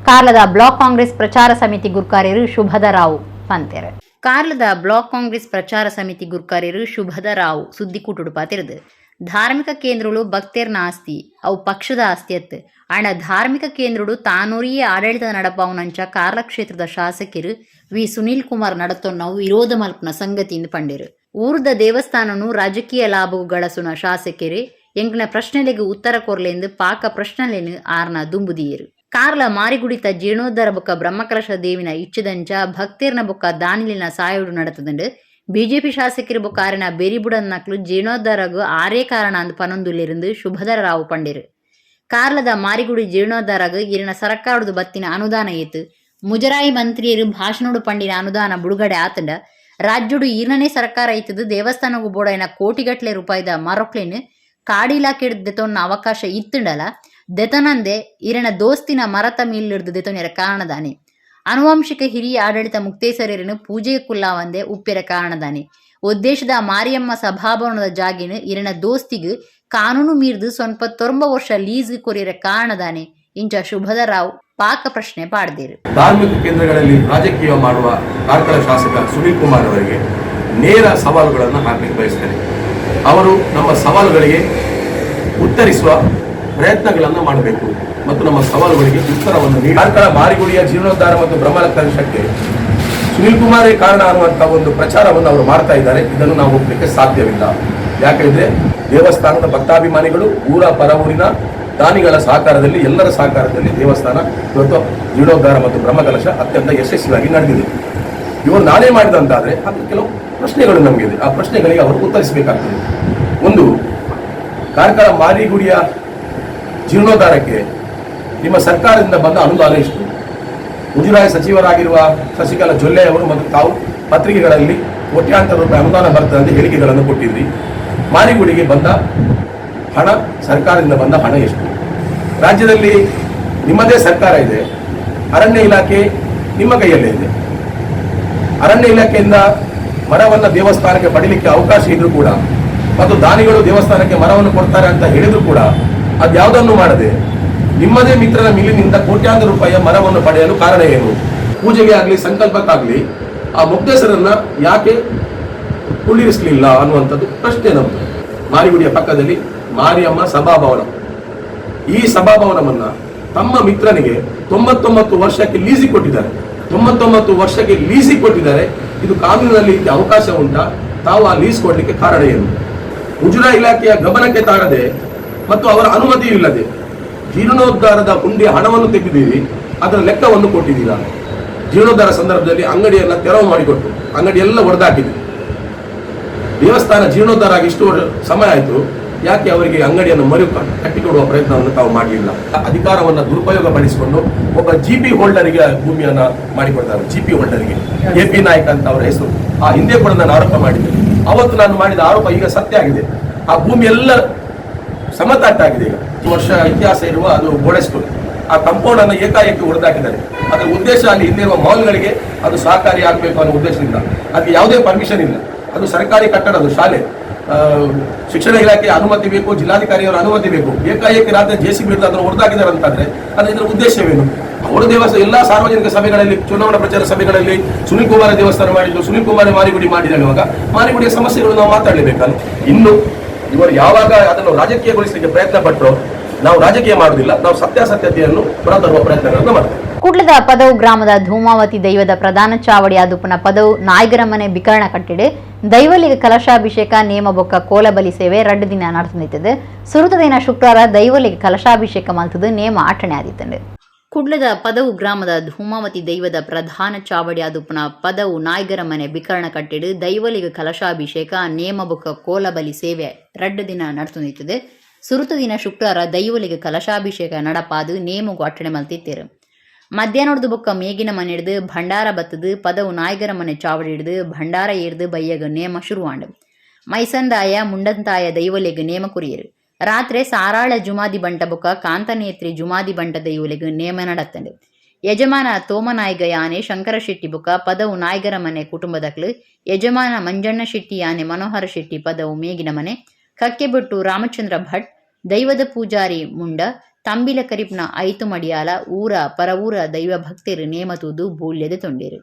ಕಾರ್ಲದ ಬ್ಲಾಕ್ ಕಾಂಗ್ರೆಸ್ ಪ್ರಚಾರ ಸಮಿತಿ ಗುರ್ಕಾರ್ಯರು ಶುಭದ ರಾವ್ ಪಂತೇರು. ಕಾರ್ಲದ ಬ್ಲಾಕ್ ಕಾಂಗ್ರೆಸ್ ಪ್ರಚಾರ ಸಮಿತಿ ಗುರ್ಕಾರ್ಯರು ಶುಭದ ರಾವ್ ಸುದ್ದಿಕೂಟುಡು ಪಾತಿರದು. ಧಾರ್ಮಿಕ ಕೇಂದ್ರಗಳು ಭಕ್ತರ್ನ ಆಸ್ತಿ, ಅವು ಪಕ್ಷದ ಆಸ್ತಿ ಅತ್ತು. ಅಂಡ ಧಾರ್ಮಿಕ ಕೇಂದ್ರಡು ತಾನೂರಿಯೇ ಆಡಳಿತ ನಡಪವನಂಚ ಕಾರ್ಲ ಕ್ಷೇತ್ರದ ಶಾಸಕರು ವಿ ಸುನೀಲ್ ಕುಮಾರ್ ನಡತೊನ್ನವು ವಿರೋಧ ಮಲ್ಪನ ಸಂಗತಿಯಿಂದ ಪಂಡಿರು. ಊರ್ದ ದೇವಸ್ಥಾನನು ರಾಜಕೀಯ ಲಾಭವು ಗಳಸುನ ಶಾಸಕರೇ ಎಂಕ್ನ ಪ್ರಶ್ನೆಲೆಗ್ ಉತ್ತರ ಕೊರ್ಲೆಂದು ಪಾಕ ಪ್ರಶ್ನೆಲೆನ್ ಆರ್ನ ದುಂಬುದಿಯೆರು. ಕಾರ್ಲ ಮಾರಿಗುಡಿತ ಜೀರ್ಣೋದ್ಧಾರ ಬೊಕ್ಕ ಬ್ರಹ್ಮಕಲಶ ದೇವಿನ ಇಚ್ಛದಂಚ ಭಕ್ತೇರ್ನ ಬೊಕ್ಕ ದಾನಿಲಿನ ಸಾಯೋಡು ನಡತದಂಡು. ಬಿಜೆಪಿ ಶಾಸಕರು ಬೊಕ್ಕ ಆರಿನ ಬೆರಿಬುಡನ್ನಕ್ಲು ಜೀರ್ಣೋದ್ಧಾರಗು ಆರೇ ಕಾರಣ ಅಂದ್ ಪನೊಂದುಲ್ಲೆರಿಂದು ಶುಭಧರ ರಾವ್ ಪಂಡೆರು. ಕಾರ್ಲದ ಮಾರಿಗುಡಿ ಜೀರ್ಣೋದ್ಧಾರಗ್ ಇರಿನ ಸರಕಾರದ ಬತ್ತಿನ ಅನುದಾನ ಏತು, ಮುಜರಾಯಿ ಮಂತ್ರಿಯರು ಭಾಷಣೋಡು ಪಂಡಿನ ಅನುದಾನ ಬುಡುಗಡೆ ಆತಂಡ, ರಾಜ್ಯಡು ಈರ್ನನೇ ಸರ್ಕಾರ ಇತ್ತದು ದೇವಸ್ಥಾನಗು ಬೋಡೈನ ಕೋಟಿಗಟ್ಲೆ ರೂಪಾಯಿದ ಮರೊಕ್ಲೆನ್ ಕಾಡು ಇಲಾಖೆ ದೆತೊನ್ನ ಅವಕಾಶ ಇತ್ತುಂಡಲ ದೆತನಂದೆ ಇರನ ದೋಸ್ತಿನ ಮರತ ಮೀಲಿಡ್ದು ದೆತೊನೆರ ಕಾರಣದಾನೆ. ಅನುವಂಶಿಕ ಹಿರಿಯ ಆಡಳಿತ ಮುಕ್ತೇಸರರನ್ನು ಪೂಜೆ ಕುಲ್ಲಾವಂದೆ ಉಪ್ಪಿರ ಕಾರಣದಾನೆ. ಉದ್ದೇಶದ ಮಾರಿಯಮ್ಮ ಸಭಾಭವನದ ಜಾಗಿನ ಇರನ ದೋಸ್ತಿಗ್ ಕಾನೂನು ಮೀರ್ದು ಸ್ವಲ್ಪ ತೊಂಬ ವರ್ಷ ಲೀಸ್ ಕೊರಿಯರ ಕಾರಣದಾನೆ ಇಂಚ ಶುಭದ ರಾವ್ ಪಾಕ ಪ್ರಶ್ನೆ ಪಾಡ್ದಿರು. ಧಾರ್ಮಿಕ ಕೇಂದ್ರಗಳಲ್ಲಿ ರಾಜಕೀಯ ಮಾಡುವ ಕಾರ್ಕಳ ಶಾಸಕ ಸುನೀಲ್ ಕುಮಾರ್ ಅವರಿಗೆ ನೇರ ಸವಾಲುಗಳನ್ನು ಹಾಕಲಿಕ್ಕೆ ಬಯಸ್ತೇನೆ. ಅವರು ನಮ್ಮ ಸವಾಲುಗಳಿಗೆ ಉತ್ತರಿಸುವ ಪ್ರಯತ್ನಗಳನ್ನು ಮಾಡಬೇಕು ಮತ್ತು ನಮ್ಮ ಸವಾಲುಗಳಿಗೆ ಉತ್ತರವನ್ನು ನೀಡಿ. ಕಾರ್ಕಳ ಮಾರಿಗುಡಿಯ ಜೀರ್ಣೋದ್ಧಾರ ಮತ್ತು ಬ್ರಹ್ಮಕಲಶಕ್ಕೆ ಸುನೀಲ್ ಕುಮಾರೇ ಕಾರಣ ಅನ್ನುವಂಥ ಒಂದು ಪ್ರಚಾರವನ್ನು ಅವರು ಮಾಡ್ತಾ ಇದ್ದಾರೆ. ಇದನ್ನು ನಾವು ಒಪ್ಪಲಿಕ್ಕೆ ಸಾಧ್ಯವಿಲ್ಲ. ಯಾಕಂದ್ರೆ ದೇವಸ್ಥಾನದ ಭಕ್ತಾಭಿಮಾನಿಗಳು, ಊರ ಪರ ಊರಿನ ದಾನಿಗಳ ಸಹಕಾರದಲ್ಲಿ, ಎಲ್ಲರ ಸಹಕಾರದಲ್ಲಿ ದೇವಸ್ಥಾನ ಇವತ್ತು ಜೀರ್ಣೋದ್ಧಾರ ಮತ್ತು ಬ್ರಹ್ಮಕಲಶ ಅತ್ಯಂತ ಯಶಸ್ವಿಯಾಗಿ ನಡೆದಿದೆ. ಇವರು ನಾನೇ ಮಾಡಿದಂತಾದ್ರೆ ಅದು ಕೆಲವು ಪ್ರಶ್ನೆಗಳು ನಮಗೆ ಇದೆ. ಆ ಪ್ರಶ್ನೆಗಳಿಗೆ ಅವರು ಉತ್ತರಿಸಬೇಕಾಗ್ತದೆ. ಒಂದು, ಕಾರ್ಕಳ ಮಾರಿಗುಡಿಯ ಜೀರ್ಣೋದ್ಧಾರಕ್ಕೆ ನಿಮ್ಮ ಸರ್ಕಾರದಿಂದ ಬಂದ ಅನುದಾನ ಎಷ್ಟು? ಮುಜರಾಯಿ ಸಚಿವರಾಗಿರುವ ಶಶಿಕಲಾ ಜೊಲ್ಲೆ ಅವರು ಮತ್ತು ತಾವು ಪತ್ರಿಕೆಗಳಲ್ಲಿ ಕೋಟ್ಯಾಂತರ ರೂಪಾಯಿ ಅನುದಾನ ಬರ್ತದೆ ಅಂತ ಹೇಳಿಕೆಗಳನ್ನು ಕೊಟ್ಟಿದ್ರಿ. ಮಾರಿಗುಡಿಗೆ ಬಂದ ಹಣ, ಸರ್ಕಾರದಿಂದ ಬಂದ ಹಣ ಎಷ್ಟು? ರಾಜ್ಯದಲ್ಲಿ ನಿಮ್ಮದೇ ಸರ್ಕಾರ ಇದೆ, ಅರಣ್ಯ ಇಲಾಖೆ ನಿಮ್ಮ ಕೈಯಲ್ಲೇ ಇದೆ. ಅರಣ್ಯ ಇಲಾಖೆಯಿಂದ ಮರವನ್ನು ದೇವಸ್ಥಾನಕ್ಕೆ ಪಡಿಲಿಕ್ಕೆ ಅವಕಾಶ ಇದ್ರೂ ಕೂಡ ಮತ್ತು ದಾನಿಗಳು ದೇವಸ್ಥಾನಕ್ಕೆ ಮರವನ್ನು ಕೊಡ್ತಾರೆ ಅಂತ ಹೇಳಿದ್ರು ಕೂಡ ಅದ್ಯಾವುದನ್ನು ಮಾಡದೆ ನಿಮ್ಮದೇ ಮಿತ್ರನ ಮಿಲ್ಲಿನಿಂದ ಕೋಟ್ಯಾಂತರ ರೂಪಾಯಿಯ ಮರವನ್ನು ಪಡೆಯಲು ಕಾರಣ ಏನು? ಪೂಜೆಗೆ ಆಗಲಿ ಸಂಕಲ್ಪಕ್ಕಾಗಲಿ ಆ ಮುಕ್ತೇಸರನ್ನ ಯಾಕೆ ಕುಳ್ಳಿರಿಸಲಿಲ್ಲ ಅನ್ನುವಂಥದ್ದು ಪ್ರಶ್ನೆ ನಮ್ಮದು. ಮಾರಿಗುಡಿಯ ಪಕ್ಕದಲ್ಲಿ ಮಾರಿಯಮ್ಮ ಸಭಾಭವನ, ಈ ಸಭಾಭವನವನ್ನ ತಮ್ಮ ಮಿತ್ರನಿಗೆ 99 ವರ್ಷಕ್ಕೆ ಲೀಸಿಗೆ ಕೊಟ್ಟಿದ್ದಾರೆ. 99 ವರ್ಷಕ್ಕೆ ಲೀಸಿಗೆ ಕೊಟ್ಟಿದ್ದಾರೆ. ಇದು ಕಾನೂನಿನಲ್ಲಿ ಅವಕಾಶ ಉಂಟಾ? ತಾವು ಆ ಲೀಸ್ ಕೊಡಲಿಕ್ಕೆ ಕಾರಣ ಏನು? ಮುಜರಾಯಿ ಇಲಾಖೆಯ ಗಮನಕ್ಕೆ ತಾರದೆ ಮತ್ತು ಅವರ ಅನುಮತಿ ಇಲ್ಲದೆ ಜೀರ್ಣೋದ್ಧಾರದ ಹುಂಡಿಯ ಹಣವನ್ನು ತೆಗೆದಿದ್ದೀರಿ, ಅದರ ಲೆಕ್ಕವನ್ನು ಕೊಟ್ಟಿದ್ದೀರಾ? ಜೀರ್ಣೋದ್ಧಾರ ಸಂದರ್ಭದಲ್ಲಿ ಅಂಗಡಿಯನ್ನ ತೆರವು ಮಾಡಿಕೊಟ್ಟು ಅಂಗಡಿಯೆಲ್ಲ ಒಡೆದಾಕಿದೆ. ದೇವಸ್ಥಾನ ಜೀರ್ಣೋದ್ಧಾರ ಆಗಿ ಇಷ್ಟು ಸಮಯ ಆಯಿತು, ಯಾಕೆ ಅವರಿಗೆ ಅಂಗಡಿಯನ್ನು ಮರು ಕಟ್ಟಿಕೊಡುವ ಪ್ರಯತ್ನವನ್ನು ತಾವು ಮಾಡಲಿಲ್ಲ? ಅಧಿಕಾರವನ್ನು ದುರುಪಯೋಗ ಪಡಿಸಿಕೊಂಡು ಒಬ್ಬ ಜಿ ಪಿ ಹೋಲ್ಡರಿಗೆ ಭೂಮಿಯನ್ನ ಮಾಡಿಕೊಡ್ತಾರೆ. ಜಿ ಪಿ ಹೋಲ್ಡರಿಗೆ, ಎ ಪಿ ನಾಯ್ಕ ಅಂತ ಅವರ ಹೆಸರು. ಆ ಹಿಂದೆ ಕೂಡ ನಾನು ಆರೋಪ ಮಾಡಿದ್ದೆ. ಅವತ್ತು ನಾನು ಮಾಡಿದ ಆರೋಪ ಈಗ ಸತ್ಯ ಆಗಿದೆ. ಆ ಭೂಮಿ ಎಲ್ಲ ಸಮತಟ್ಟಾಗಿದೆ. ಈಗ ವರ್ಷ ಇತಿಹಾಸ ಇರುವ ಅದು ಬೋರ್ಡ್ ಸ್ಕೂಲ್, ಆ ಕಾಂಪೌಂಡ್ ಅನ್ನು ಏಕಾಏಕಿ ಹೊಡೆದಾಕಿದ್ದಾರೆ. ಅದರ ಉದ್ದೇಶ ಅಲ್ಲಿ ಹಿಂದಿರುವ ಮಾಲ್ಗಳಿಗೆ ಅದು ಸಹಕಾರಿ ಆಗಬೇಕು ಅನ್ನೋ ಉದ್ದೇಶದಿಂದ. ಅದಕ್ಕೆ ಯಾವುದೇ ಪರ್ಮಿಷನ್ ಇಲ್ಲ. ಅದು ಸರ್ಕಾರಿ ಕಟ್ಟಡ, ಅದು ಶಾಲೆ. ಶಿಕ್ಷಣ ಇಲಾಖೆ ಅನುಮತಿ ಬೇಕು, ಜಿಲ್ಲಾಧಿಕಾರಿಯವರ ಅನುಮತಿ ಬೇಕು. ಏಕಾಏಕಿ ರಾತ್ರಿ ಜೆಸಿಬಿ ಅದನ್ನು ಹೊಡೆದಾಕಿದ್ದಾರೆ ಅಂತಂದ್ರೆ ಅದು ಇದರ ಉದ್ದೇಶವೇನು? ಅವರು ದೇವಸ್ಥಾನ ಎಲ್ಲ ಸಾರ್ವಜನಿಕ ಸಭೆಗಳಲ್ಲಿ, ಚುನಾವಣಾ ಪ್ರಚಾರ ಸಭೆಗಳಲ್ಲಿ ಸುನೀಲ್ ಕುಮಾರ್ ದೇವಸ್ಥಾನ ಮಾಡಿದ್ದು, ಸುನೀಲ್ ಕುಮಾರ್ ಮಾರಿಗುಡಿ ಮಾಡಿದ. ಇವಾಗ ಮಾರಿಗುಡಿಯ ಸಮಸ್ಯೆಗಳು ನಾವು ಮಾತಾಡಲೇಬೇಕಲ್ಲ. ಇನ್ನು ಇವರು ಯಾವಾಗ ಅದನ್ನು ರಾಜಕೀಯಗೊಳಿಸಲಿಕ್ಕೆ ಪ್ರಯತ್ನ ಪಟ್ಟರು, ನಾವು ರಾಜಕೀಯ ಮಾಡುವುದಿಲ್ಲ, ನಾವು ಸತ್ಯಾಸತ್ಯತೆಯನ್ನು ಹೊರತರುವ ಪ್ರಯತ್ನಗಳನ್ನು ಮಾಡ್ತೇವೆ. ಕುಡ್ಲದ ಪದವು ಗ್ರಾಮದ ಧೂಮಾವತಿ ದೈವದ ಪ್ರಧಾನ ಚಾವಡಿ ಆದುಪುನ ಪದವು ನಾಯ್ಗರ ಮನೆ ಬಿಕರಣ ಕಟ್ಟಿಡೆ ದೈವಲಿಗ ಕಲಶಾಭಿಷೇಕ ನೇಮ ಬೊಕ್ಕ ಕೋಲಬಲಿ ಸೇವೆ 2 ದಿನ ನಡೆದಿತ್ತದೆ. ಸುರುತ ದಿನ ಶುಕ್ರವಾರ ದೈವಲಿಗ ಕಲಶಾಭಿಷೇಕ ಮಲ್ತದು ನೇಮ ಆಟಣೆ ಆದಿತ್ತಂಡು. ಕುಡ್ಲದ ಪದವು ಗ್ರಾಮದ ಧೂಮಾವತಿ ದೈವದ ಪ್ರಧಾನ ಚಾವಡಿ ಆದುಪುನ ಪದವು ನಾಯ್ಗರ ಮನೆ ಬಿಕರಣ ಕಟ್ಟಿಡು ದೈವಲಿಗ ಕಲಶಾಭಿಷೇಕ ನೇಮ ಬೊಕ್ಕ ಕೋಲಬಲಿ ಸೇವೆ 2 ದಿನ ನಡೆದಿತ್ತದೆ. ಸುರುತ ದಿನ ಶುಕ್ರವಾರ ದೈವಲಿಗ ಕಲಶಾಭಿಷೇಕ ನಡಪಾದು ನೇಮಗು ಅಟ್ಟಣೆ ಮಲ್ತಿತ್ತೇರು. ಮಧ್ಯಾಹ್ನದ ಬೊಕ್ಕ ಮೇಗಿನ ಮನೆ ಹಿಡ್ದು ಭಂಡಾರ ಬತ್ತದು ಪದವು ನಾಯ್ಗರ ಮನೆ ಚಾವಡಿ ಹಿಡ್ದು ಭಂಡಾರ ಏರ್ದು ಬಯ್ಯಗ ನೇಮ ಶುರುವಾಂಡು. ಮೈಸಂದಾಯ ಮುಂಡಂತಾಯ ದೈವಲೆಗ್ ನೇಮ ಕುರಿಯರು. ರಾತ್ರಿ ಸಾರಾಳ ಜುಮಾದಿ ಬಂಟ ಬೊಕ್ಕ ಕಾಂತನೇತ್ರಿ ಜುಮಾದಿ ಬಂಟ ದೈವಲೆಗ್ ನೇಮ ನಡತ್ತಂಡು. ಯಜಮಾನ ತೋಮನಾಯ್ಗ ಯಾನೆ ಶಂಕರ ಶೆಟ್ಟಿ ಬೊಕ್ಕ ಪದವು ನಾಯ್ಗರ ಮನೆ ಕುಟುಂಬದಕ್ಲು, ಯಜಮಾನ ಮಂಜಣ್ಣ ಶೆಟ್ಟಿ ಯಾನೆ ಮನೋಹರ ಶೆಟ್ಟಿ ಪದವು ಮೇಗಿನ ಮನೆ, ಕಕ್ಕೆಬೆಟ್ಟು ರಾಮಚಂದ್ರ ಭಟ್, ದೈವದ ಪೂಜಾರಿ ಮುಂಡ ತಂಬಿಲ ಕರಿಪ್ನ ಐತು ಮಡಿಯಾಲ ಊರ ಪರವೂರ ದೈವ ಭಕ್ತರು ನೇಮತೂದು ಬೂಲ್ಯದ ತೊಂಡೇರು.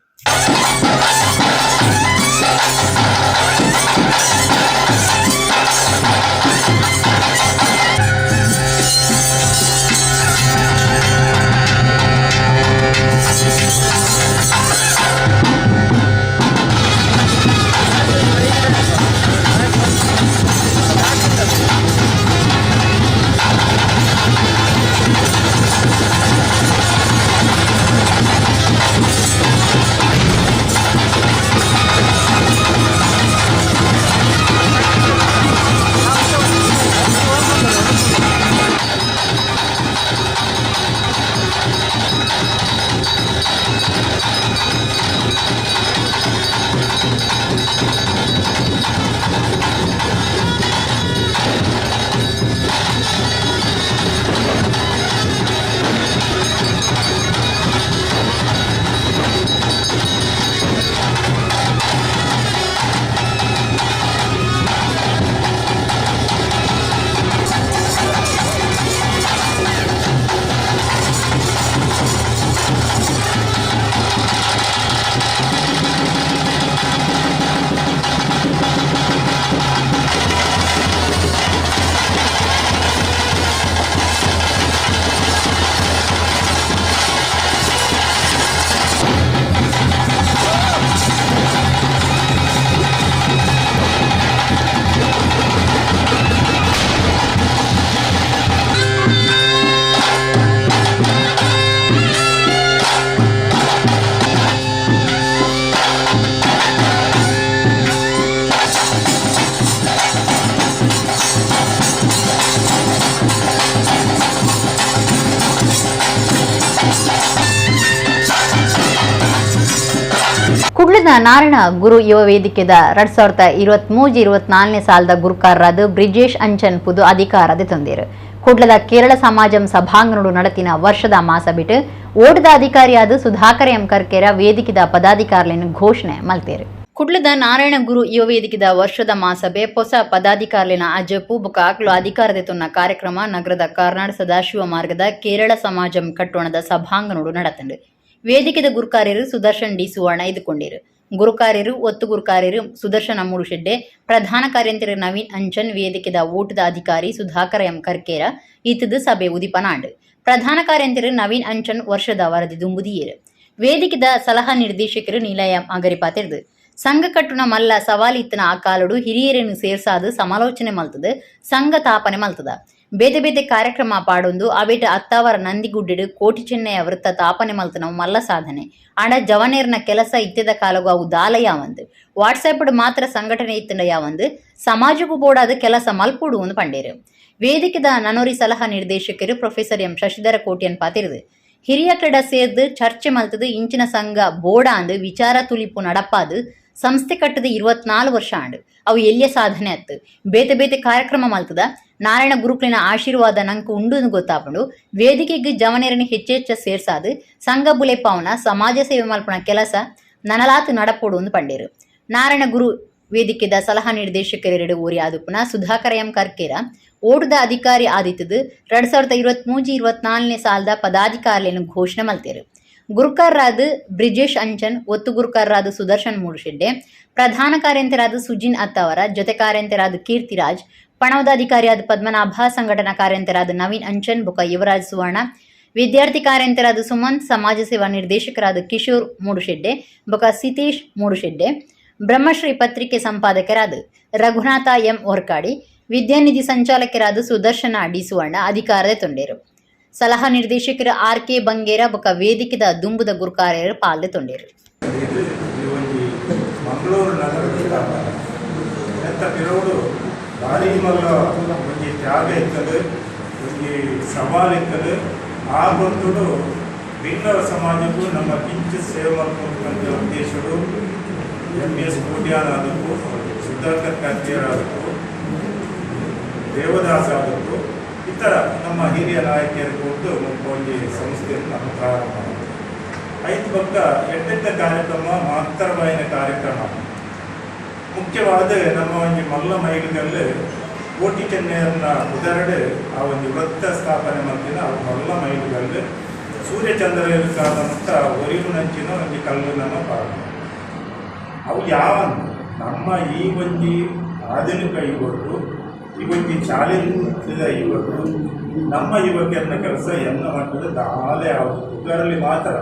ಕುಡ್ಲದ ನಾರಾಯಣ ಗುರು ಯುವ ವೇದಿಕೆದ 2023-24ನೇ ಸಾಲದ ಗುರುಕಾರರಾದ ಬ್ರಿಜೇಶ್ ಅಂಚನ್ ಪುದು ಅಧಿಕಾರದ ತಂದಿರು. ಕುಡ್ಲದ ಕೇರಳ ಸಮಾಜಂ ಸಭಾಂಗಣಡು നടത്തിನ ವರ್ಷದ ಮಾಸ ಬಿಟ್ಟು ಓಟದ ಅಧಿಕಾರಿಯಾದ ಸುಧಾಕರ್ ಎಂ ಕರ್ಕೇರ ವೇದಿಕೆದ ಪದಾಧಿಕಾರಿಗಳನ್ನು ಘೋಷಣೆ ಮಲ್ತೇರು. ಕುಡ್ಲದ ನಾರಾಯಣ ಗುರು ಯುವ ವೇದಿಕೆದ ವರ್ಷದ ಮಾಸಭೆ ಹೊಸ ಪದಾಧಿಕಾರಿನ ಅಜಪು ಬೊಕ ಅಕ್ಲು ಅಧಿಕಾರದ ತೊನ್ನ ಕಾರ್ಯಕ್ರಮ ನಗರದ ಕಾರ್ನಾಡ್ ಸದಾಶಿವ ಮಾರ್ಗದ ಕೇರಳ ಸಮಾಜಂ ಕಟ್ಟೋಣದ ಸಭಾಂಗಣಡು നടത്തുണ്ട്. ವೇದಿಕೆದ ಗುರುಕಾರ್ಯರು ಸುದರ್ಶನ್ ಡಿ ಸುವರ್ಣ ಎದುಕೊಂಡಿರು. ಗುರುಕಾರ್ಯರು ಒತ್ತು ಗುರುಕಾರ್ಯರು ಸುದರ್ಶನ ಮೂಡುಶೆಡ್ಡೆ, ಪ್ರಧಾನ ಕಾರ್ಯಂತರು ನವೀನ್ ಅಂಚನ್, ವೇದಿಕೆದ ಓಟದ ಅಧಿಕಾರಿ ಸುಧಾಕರ ಎಂ ಕರ್ಕೇರ ಇತ್ತದು ಸಭೆ ಉದಿಪನಾಂಡ್. ಪ್ರಧಾನ ಕಾರ್ಯಂತರು ನವೀನ್ ಅಂಚನ್ ವರ್ಷದ ವರದಿ ದುಂಬುದಿಯೇರು. ವೇದಿಕೆದ ಸಲಹಾ ನಿರ್ದೇಶಕರು ನೀಲಯ ಅಗರಿಪಾತಿರ್ದು ಸಂಘ ಕಟ್ಟುನ ಮಲ್ಲ ಸವಾಲಿತ್ತನ ಆ ಕಾಲಡು ಹಿರಿಯರನ್ನು ಸೇರ್ಸಾದು ಸಮಾಲೋಚನೆ ಮಲ್ತದ ಸಂಘ ತಾಪನೆ ಮಲ್ತದ. ಬೇತೆ ಬೇತೆ ಕಾರ್ಯಕ್ರಮ ಪಾಡೊಂದು ಅವೇಟ ಅತ್ತಾವರ ನಂದಿಗುಡ್ಡಿಡು ಕೋಟಿ ಚೆನ್ನಯ ವೃತ್ತ ತಾಪನೆ ಮಲ್ತನವು ಮಲ್ಲ ಸಾಧನೆ. ಆಂಡ ಜವನೇರ್ನ ಕೆಲಸ ಇತ್ತೆದ ಕಾಲಗು ಅವು ದಾಲ ಯಾವಂದು ವಾಟ್ಸಾಪ್ ಮಾತ್ರ ಸಂಘಟನೆ ಇತ್ತಂಡ ಯಾವಂದು ಸಮಾಜಕ್ಕೂ ಬೋಡಾದ ಕೆಲಸ ಮಲ್ಪುಡು ಒಂದು ಪಂಡೇರು. ವೇದಿಕೆದ ನನೋರಿ ಸಲಹಾ ನಿರ್ದೇಶಕರು ಪ್ರೊಫೆಸರ್ ಎಂ ಶಶಿಧರ ಕೋಟ್ಯನ್ ಪಾತಿರುದು ಹಿರಿಯ ಕಡ ಸೇರ್ದು ಚರ್ಚೆ ಮಲ್ತದು ಇಂಚಿನ ಸಂಘ ಬೋಡ ಅಂದು ವಿಚಾರ ತುಲಿಪು ನಡಪಾದು ಸಂಸ್ಥೆ ಕಟ್ಟದ 24 ವರ್ಷ ಆಂಡು ಅವು ಎಲ್ಲಿಯ ಸಾಧನೆ ಅತ್ತು. ಬೇತೆ ಬೇತೆ ಕಾರ್ಯಕ್ರಮ ಮಲ್ತದ ನಾರಾಯಣ ಗುರುಕುಲಿನ ಆಶೀರ್ವಾದ ನಂಗೆ ಉಂಡು ಗೊತ್ತಾಪಂಡು. ವೇದಿಕೆಗೆ ಜವನೇರನ ಹೆಚ್ಚೆಚ್ಚ ಸೇರ್ಸಾದು ಸಂಘ ಬುಲೆಪಾವನ ಸಮಾಜ ಸೇವೆ ಮಲ್ಪನ ಕೆಲಸ ನನಲಾತು ನಡಪೋಡು ಒಂದು ಪಂಡೇರು. ನಾರಾಯಣ ಗುರು ವೇದಿಕೆದ ಸಲಹಾ ನಿರ್ದೇಶಕರೆರಡು ಓರಿ ಆದುಪುನ ಸುಧಾಕರ ಎಂ ಕರ್ಕೇರ ಓಟದ ಅಧಿಕಾರಿ ಆದಿತ್ತದು 2023-24ನೇ ಸಾಲದ ಪದಾಧಿಕಾರಿಯನ್ನು ಘೋಷಣೆ ಮಲ್ತೇರು. ಗುರುಕಾರರಾದ ಬ್ರಿಜೇಶ್ ಅಂಚನ್, ಒತ್ತು ಗುರುಕಾರರಾದ ಸುದರ್ಶನ್ ಮೂಡುಶೆಡ್ಡೆ, ಪ್ರಧಾನ ಕಾರ್ಯಂತರಾದ ಸುಜಿನ್ ಅತ್ತಾವರ, ಜೊತೆ ಕಾರ್ಯಂತರಾದ ಕೀರ್ತಿರಾಜ್, ಪಣವದ ಅಧಿಕಾರಿಯಾದ ಪದ್ಮನಾಭ, ಸಂಘಟನಾ ಕಾರ್ಯಂತರಾದ ನವೀನ್ ಅಂಚನ್ ಬೊಕ ಯುವರಾಜ್ ಸುವರ್ಣ, ವಿದ್ಯಾರ್ಥಿ ಕಾರ್ಯಂತರಾದ ಸುಮಂತ್, ಸಮಾಜ ಸೇವಾ ನಿರ್ದೇಶಕರಾದ ಕಿಶೋರ್ ಮೂಡುಶೆಡ್ಡೆ ಬೊಕ ಸಿತೇಶ್ ಮೂಡುಶೆಡ್ಡೆ, ಬ್ರಹ್ಮಶ್ರೀ ಪತ್ರಿಕೆ ಸಂಪಾದಕರಾದ ರಘುನಾಥ ಎಂ ಹೊರ್ಕಾಡಿ, ವಿದ್ಯಾನಿಧಿ ಸಂಚಾಲಕರಾದ ಸುದರ್ಶನ ಡಿ ಸುವರ್ಣ ಅಧಿಕಾರದ ತೊಂಡೇರು. ಸಲಹಾ ನಿರ್ದೇಶಕರು ಆರ್ ಕೆ ಬಂಗೇರ ಬೊಕ ವೇದಿಕೆದ ದುಂಬುದ ಗುರುಕಾರ್ಯರು ಪಾಲ್ದೆ ತೊಂಡೇರು. ಮಂಗಳೂರು ನಗರದ ಸ್ಥಾಪನೆ ಎಂತ ಪಿರೋಡು ಭಾರಿ ಮಲ್ಲ ಒಂಜಿ ತ್ಯಾಗ ಇತ್ತದು, ಒಂಜಿ ಸವಾಲು ಇತ್ತದು. ಆ ಗೊತ್ತುಡು ಭಿನ್ನರ ಸಮಾಜಕ್ಕೂ ನಮ್ಮ ಕಿಂಚಿತ್ ಸೇವೆ ಮಲ್ಪುವಂತ ಉದ್ದೇಶಡು ಎಂ ಎಸ್ ಕೋಟ್ಯಾನ್ ಆದಕ್ಕೂ, ಸುಧಾಕರ್ ಕರ್ಕೇರ್ ಆದಕ್ಕೂ, ದೇವದಾಸ್ ಆದಕ್ಕೂ, ಇತರ ನಮ್ಮ ಹಿರಿಯ ನಾಯಕಿಯರು ಕೊಟ್ಟು ಒಂಜಿ ಸಂಸ್ಥೆಯನ್ನು ನಮ್ಮ ಪ್ರಾರಂಭ ಮಾಡಿದ್ವಿ. ಐದು ಪಕ್ಕ ಎಡ್ಡೆಡ್ಡ ಕಾರ್ಯಕ್ರಮ, ಮಹತ್ತರವಾಯಿನ ಕಾರ್ಯಕ್ರಮ. ಮುಖ್ಯವಾದ ನಮ್ಮ ಒಂಜಿ ಮಲ್ಲ ಮೈಲುಗಲ್ಲು ಕೋಟಿ ಚೆನ್ನೈಯರ್ನ ಉದರಡು ಆ ಒಂದು ವೃತ್ತ ಸ್ಥಾಪನೆ ಮಲ್ತಿನ ಆ ಮಲ್ಲ ಮೈಲುಗಲ್ಲು ಸೂರ್ಯಚಂದ್ರ ಕಾಲಂತ ಒರಿಲು ನಂಚಿನ ಒಂಜಿ ಕಲ್ಲು ನಮ್ಮ ಪಾಡ. ಅವು ಯಾವ ನಮ್ಮ ಈ ಒಂಜಿ ಆಧುನಿಕ ಯುವಕರು, ಈ ಒಂಜಿ ಚಾಲೆಂಜ್ ಯುವಕರು, ನಮ್ಮ ಯುವಕರನ್ನ ಕೆಲಸ ಎನ್ನ ಮಟ್ಟದ ದಾಲೆ ಯಾವುದು ಅದರಲ್ಲಿ ಮಾತ್ರ.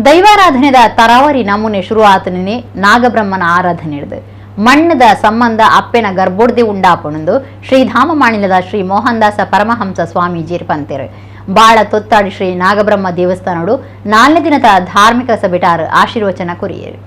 ದೈವಾರಾಧನೆದ ತರಾವರಿ ನಮೂನೆ ಶುರು ಆತನೇ ನಾಗಬ್ರಹ್ಮನ ಆರಾಧನೆ ಹಿಡಿದು ಮಣ್ಣದ ಸಂಬಂಧ ಅಪ್ಪೆನ ಗರ್ಭೋಡ್ದೆ ಉಂಡಾಪಣಂದು ಶ್ರೀಧಾಮ ಮಾಣಿಲದ ಶ್ರೀ ಮೋಹನ್ ದಾಸ ಪರಮಹಂಸ ಸ್ವಾಮೀಜಿ ಪಂತೇರು. ಬಾಳ ತೊತ್ತಾಡಿ ಶ್ರೀ ನಾಗಬ್ರಹ್ಮ ದೇವಸ್ಥಾನಡು 4ನೇ ದಿನದ ಧಾರ್ಮಿಕ ಸಭೆಟಾರು ಆಶೀರ್ವಚನ ಕೊರಿಯರು.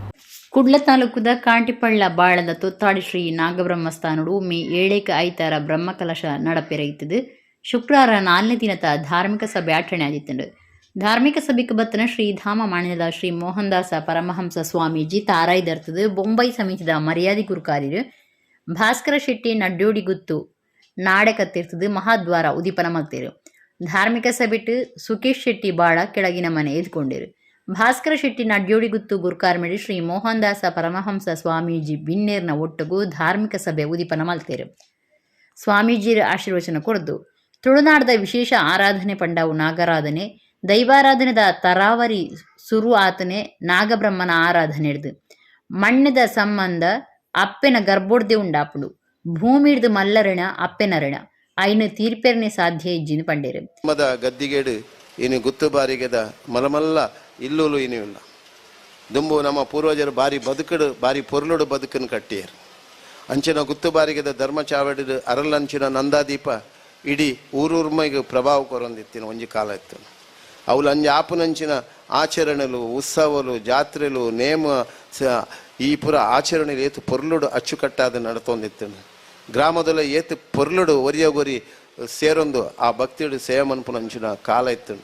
ಕುಡ್ಲ ತಾಲೂಕುದ ಕಾಟಿಪಳ್ಳ ಬಾಳದ ತೊತ್ತಾಡಿ ಶ್ರೀ ನಾಗಬ್ರಹ್ಮಸ್ಥಾನಡು ಮೇ 7ಕ್ಕೆ ಐತಾರ ಬ್ರಹ್ಮಕಲಶ ನಡಪೆರೈತದು. ಶುಕ್ರವಾರ 4ನೇ ದಿನದ ಧಾರ್ಮಿಕ ಸಭೆ ಆಚರಣೆ ಆಗಿತ್ತು. ಧಾರ್ಮಿಕ ಸಭೆಗೆ ಬತ್ತನ ಶ್ರೀಧಾಮ ಮಾಣಿಲದ ಶ್ರೀ ಮೋಹನ್ ದಾಸ ಪರಮಹಂಸ ಸ್ವಾಮೀಜಿ ತಾರಾಯ್ದರ್ತದು ಬೊಂಬೈ ಸಮಿತಿದ ಮರ್ಯಾದೆ ಗುರುಕಾರ್ಯರು ಭಾಸ್ಕರ ಶೆಟ್ಟಿ ನಡ್ಯೋಡಿಗುತ್ತು ನಾಡೆ ಕತ್ತಿರ್ತದು ಮಹಾದ್ವಾರ ಉದೀಪನ ಮಲ್ತೇರು. ಧಾರ್ಮಿಕ ಸಭೆಟ್ ಸುಕೇಶ್ ಶೆಟ್ಟಿ ಬಾಳ ಕೆಳಗಿನ ಮನೆ ಎದ್ಕೊಂಡಿರು. ಭಾಸ್ಕರ ಶೆಟ್ಟಿ ನಡ್ಯೋಡಿಗುತ್ತು ಗುರುಕಾರ್ಮಿಡಿ ಶ್ರೀ ಮೋಹನ್ ದಾಸ ಪರಮಹಂಸ ಸ್ವಾಮೀಜಿ ಬಿನ್ನೇರ್ನ ಒಟ್ಟುಗು ಧಾರ್ಮಿಕ ಸಭೆ ಉದೀಪನ ಮಲ್ತೇರು. ಸ್ವಾಮೀಜಿರ ಆಶೀರ್ವಚನ ಕೊಡ್ದು ತುಳುನಾಡದ ವಿಶೇಷ ಆರಾಧನೆ ಪಂಡವು ನಾಗರಾಧನೆ. ದೈವಾರಾಧನೆದ ತರಾವರಿ ಸುರು ಆತನೆ ನಾಗಬ್ರಹ್ಮನ ಆರಾಧನೆ ಹಿಡ್ದು ಮಣ್ಣದ ಸಂಬಂಧ ಅಪ್ಪೆನ ಗರ್ಭೊಡ್ದೆ ಉಂಡಾಪುಡು. ಭೂಮಿಡ್ದು ಮಲ್ಲರಣ ಅಪ್ಪೆನರಣ ಐನು ತೀರ್ಪೆರ್ನೆ ಸಾಧ್ಯ ಇಜ್ಜಿನ ಪಂಡೇರು. ಮದ ಗದ್ದಿಗೇಡು ಇನ್ನು ಗುತ್ತು ಬಾರಿಗೆದ ಮಲಮಲ್ಲ ಇಲ್ಲೂಲು ಇನ್ನು ಇಲ್ಲ. ದುಂಬು ನಮ್ಮ ಪೂರ್ವಜರು ಬಾರಿ ಬದುಕಡು ಬಾರಿ ಪೊರ್ಲುಡು ಬದುಕನ್ನು ಕಟ್ಟಿಯರು. ಅಂಚಿನ ಗುತ್ತು ಬಾರಿಗೆದ ಧರ್ಮ ಚಾವಡಿಡು ಅರಲಂಚಿನ ನಂದಾದೀಪ ಇಡೀ ಊರೂರ್ಮೈಗೆ ಪ್ರಭಾವ ಕೊರೊಂದಿತ್ತಿನ ಒಂಜಿ ಕಾಲ ಇತ್ತು. ಅವುಲು ಅಂಜಿ ಆಪುನಂಚಿನ ಆಚರಣೆಲು ಉತ್ಸವಲು ಜಾತ್ರೆಲು ನೇಮ ಈ ಪುರ ಆಚರಣೆಲು ಏತು ಪೊರ್ಲುಡು ಅಚ್ಚುಕಟ್ಟಾದ ನಡತೊಂದಿತ್ತು. ಗ್ರಾಮದಲ್ಲ ಏತು ಪೊರ್ಲುಡು ಒರಿಯಗೊರಿ ಸೇರೊಂದು ಆ ಭಕ್ತಿಡು ಸೇವೆ ಮನ್ಪುನಂಚಿನ ಕಾಲ ಇತ್ತು.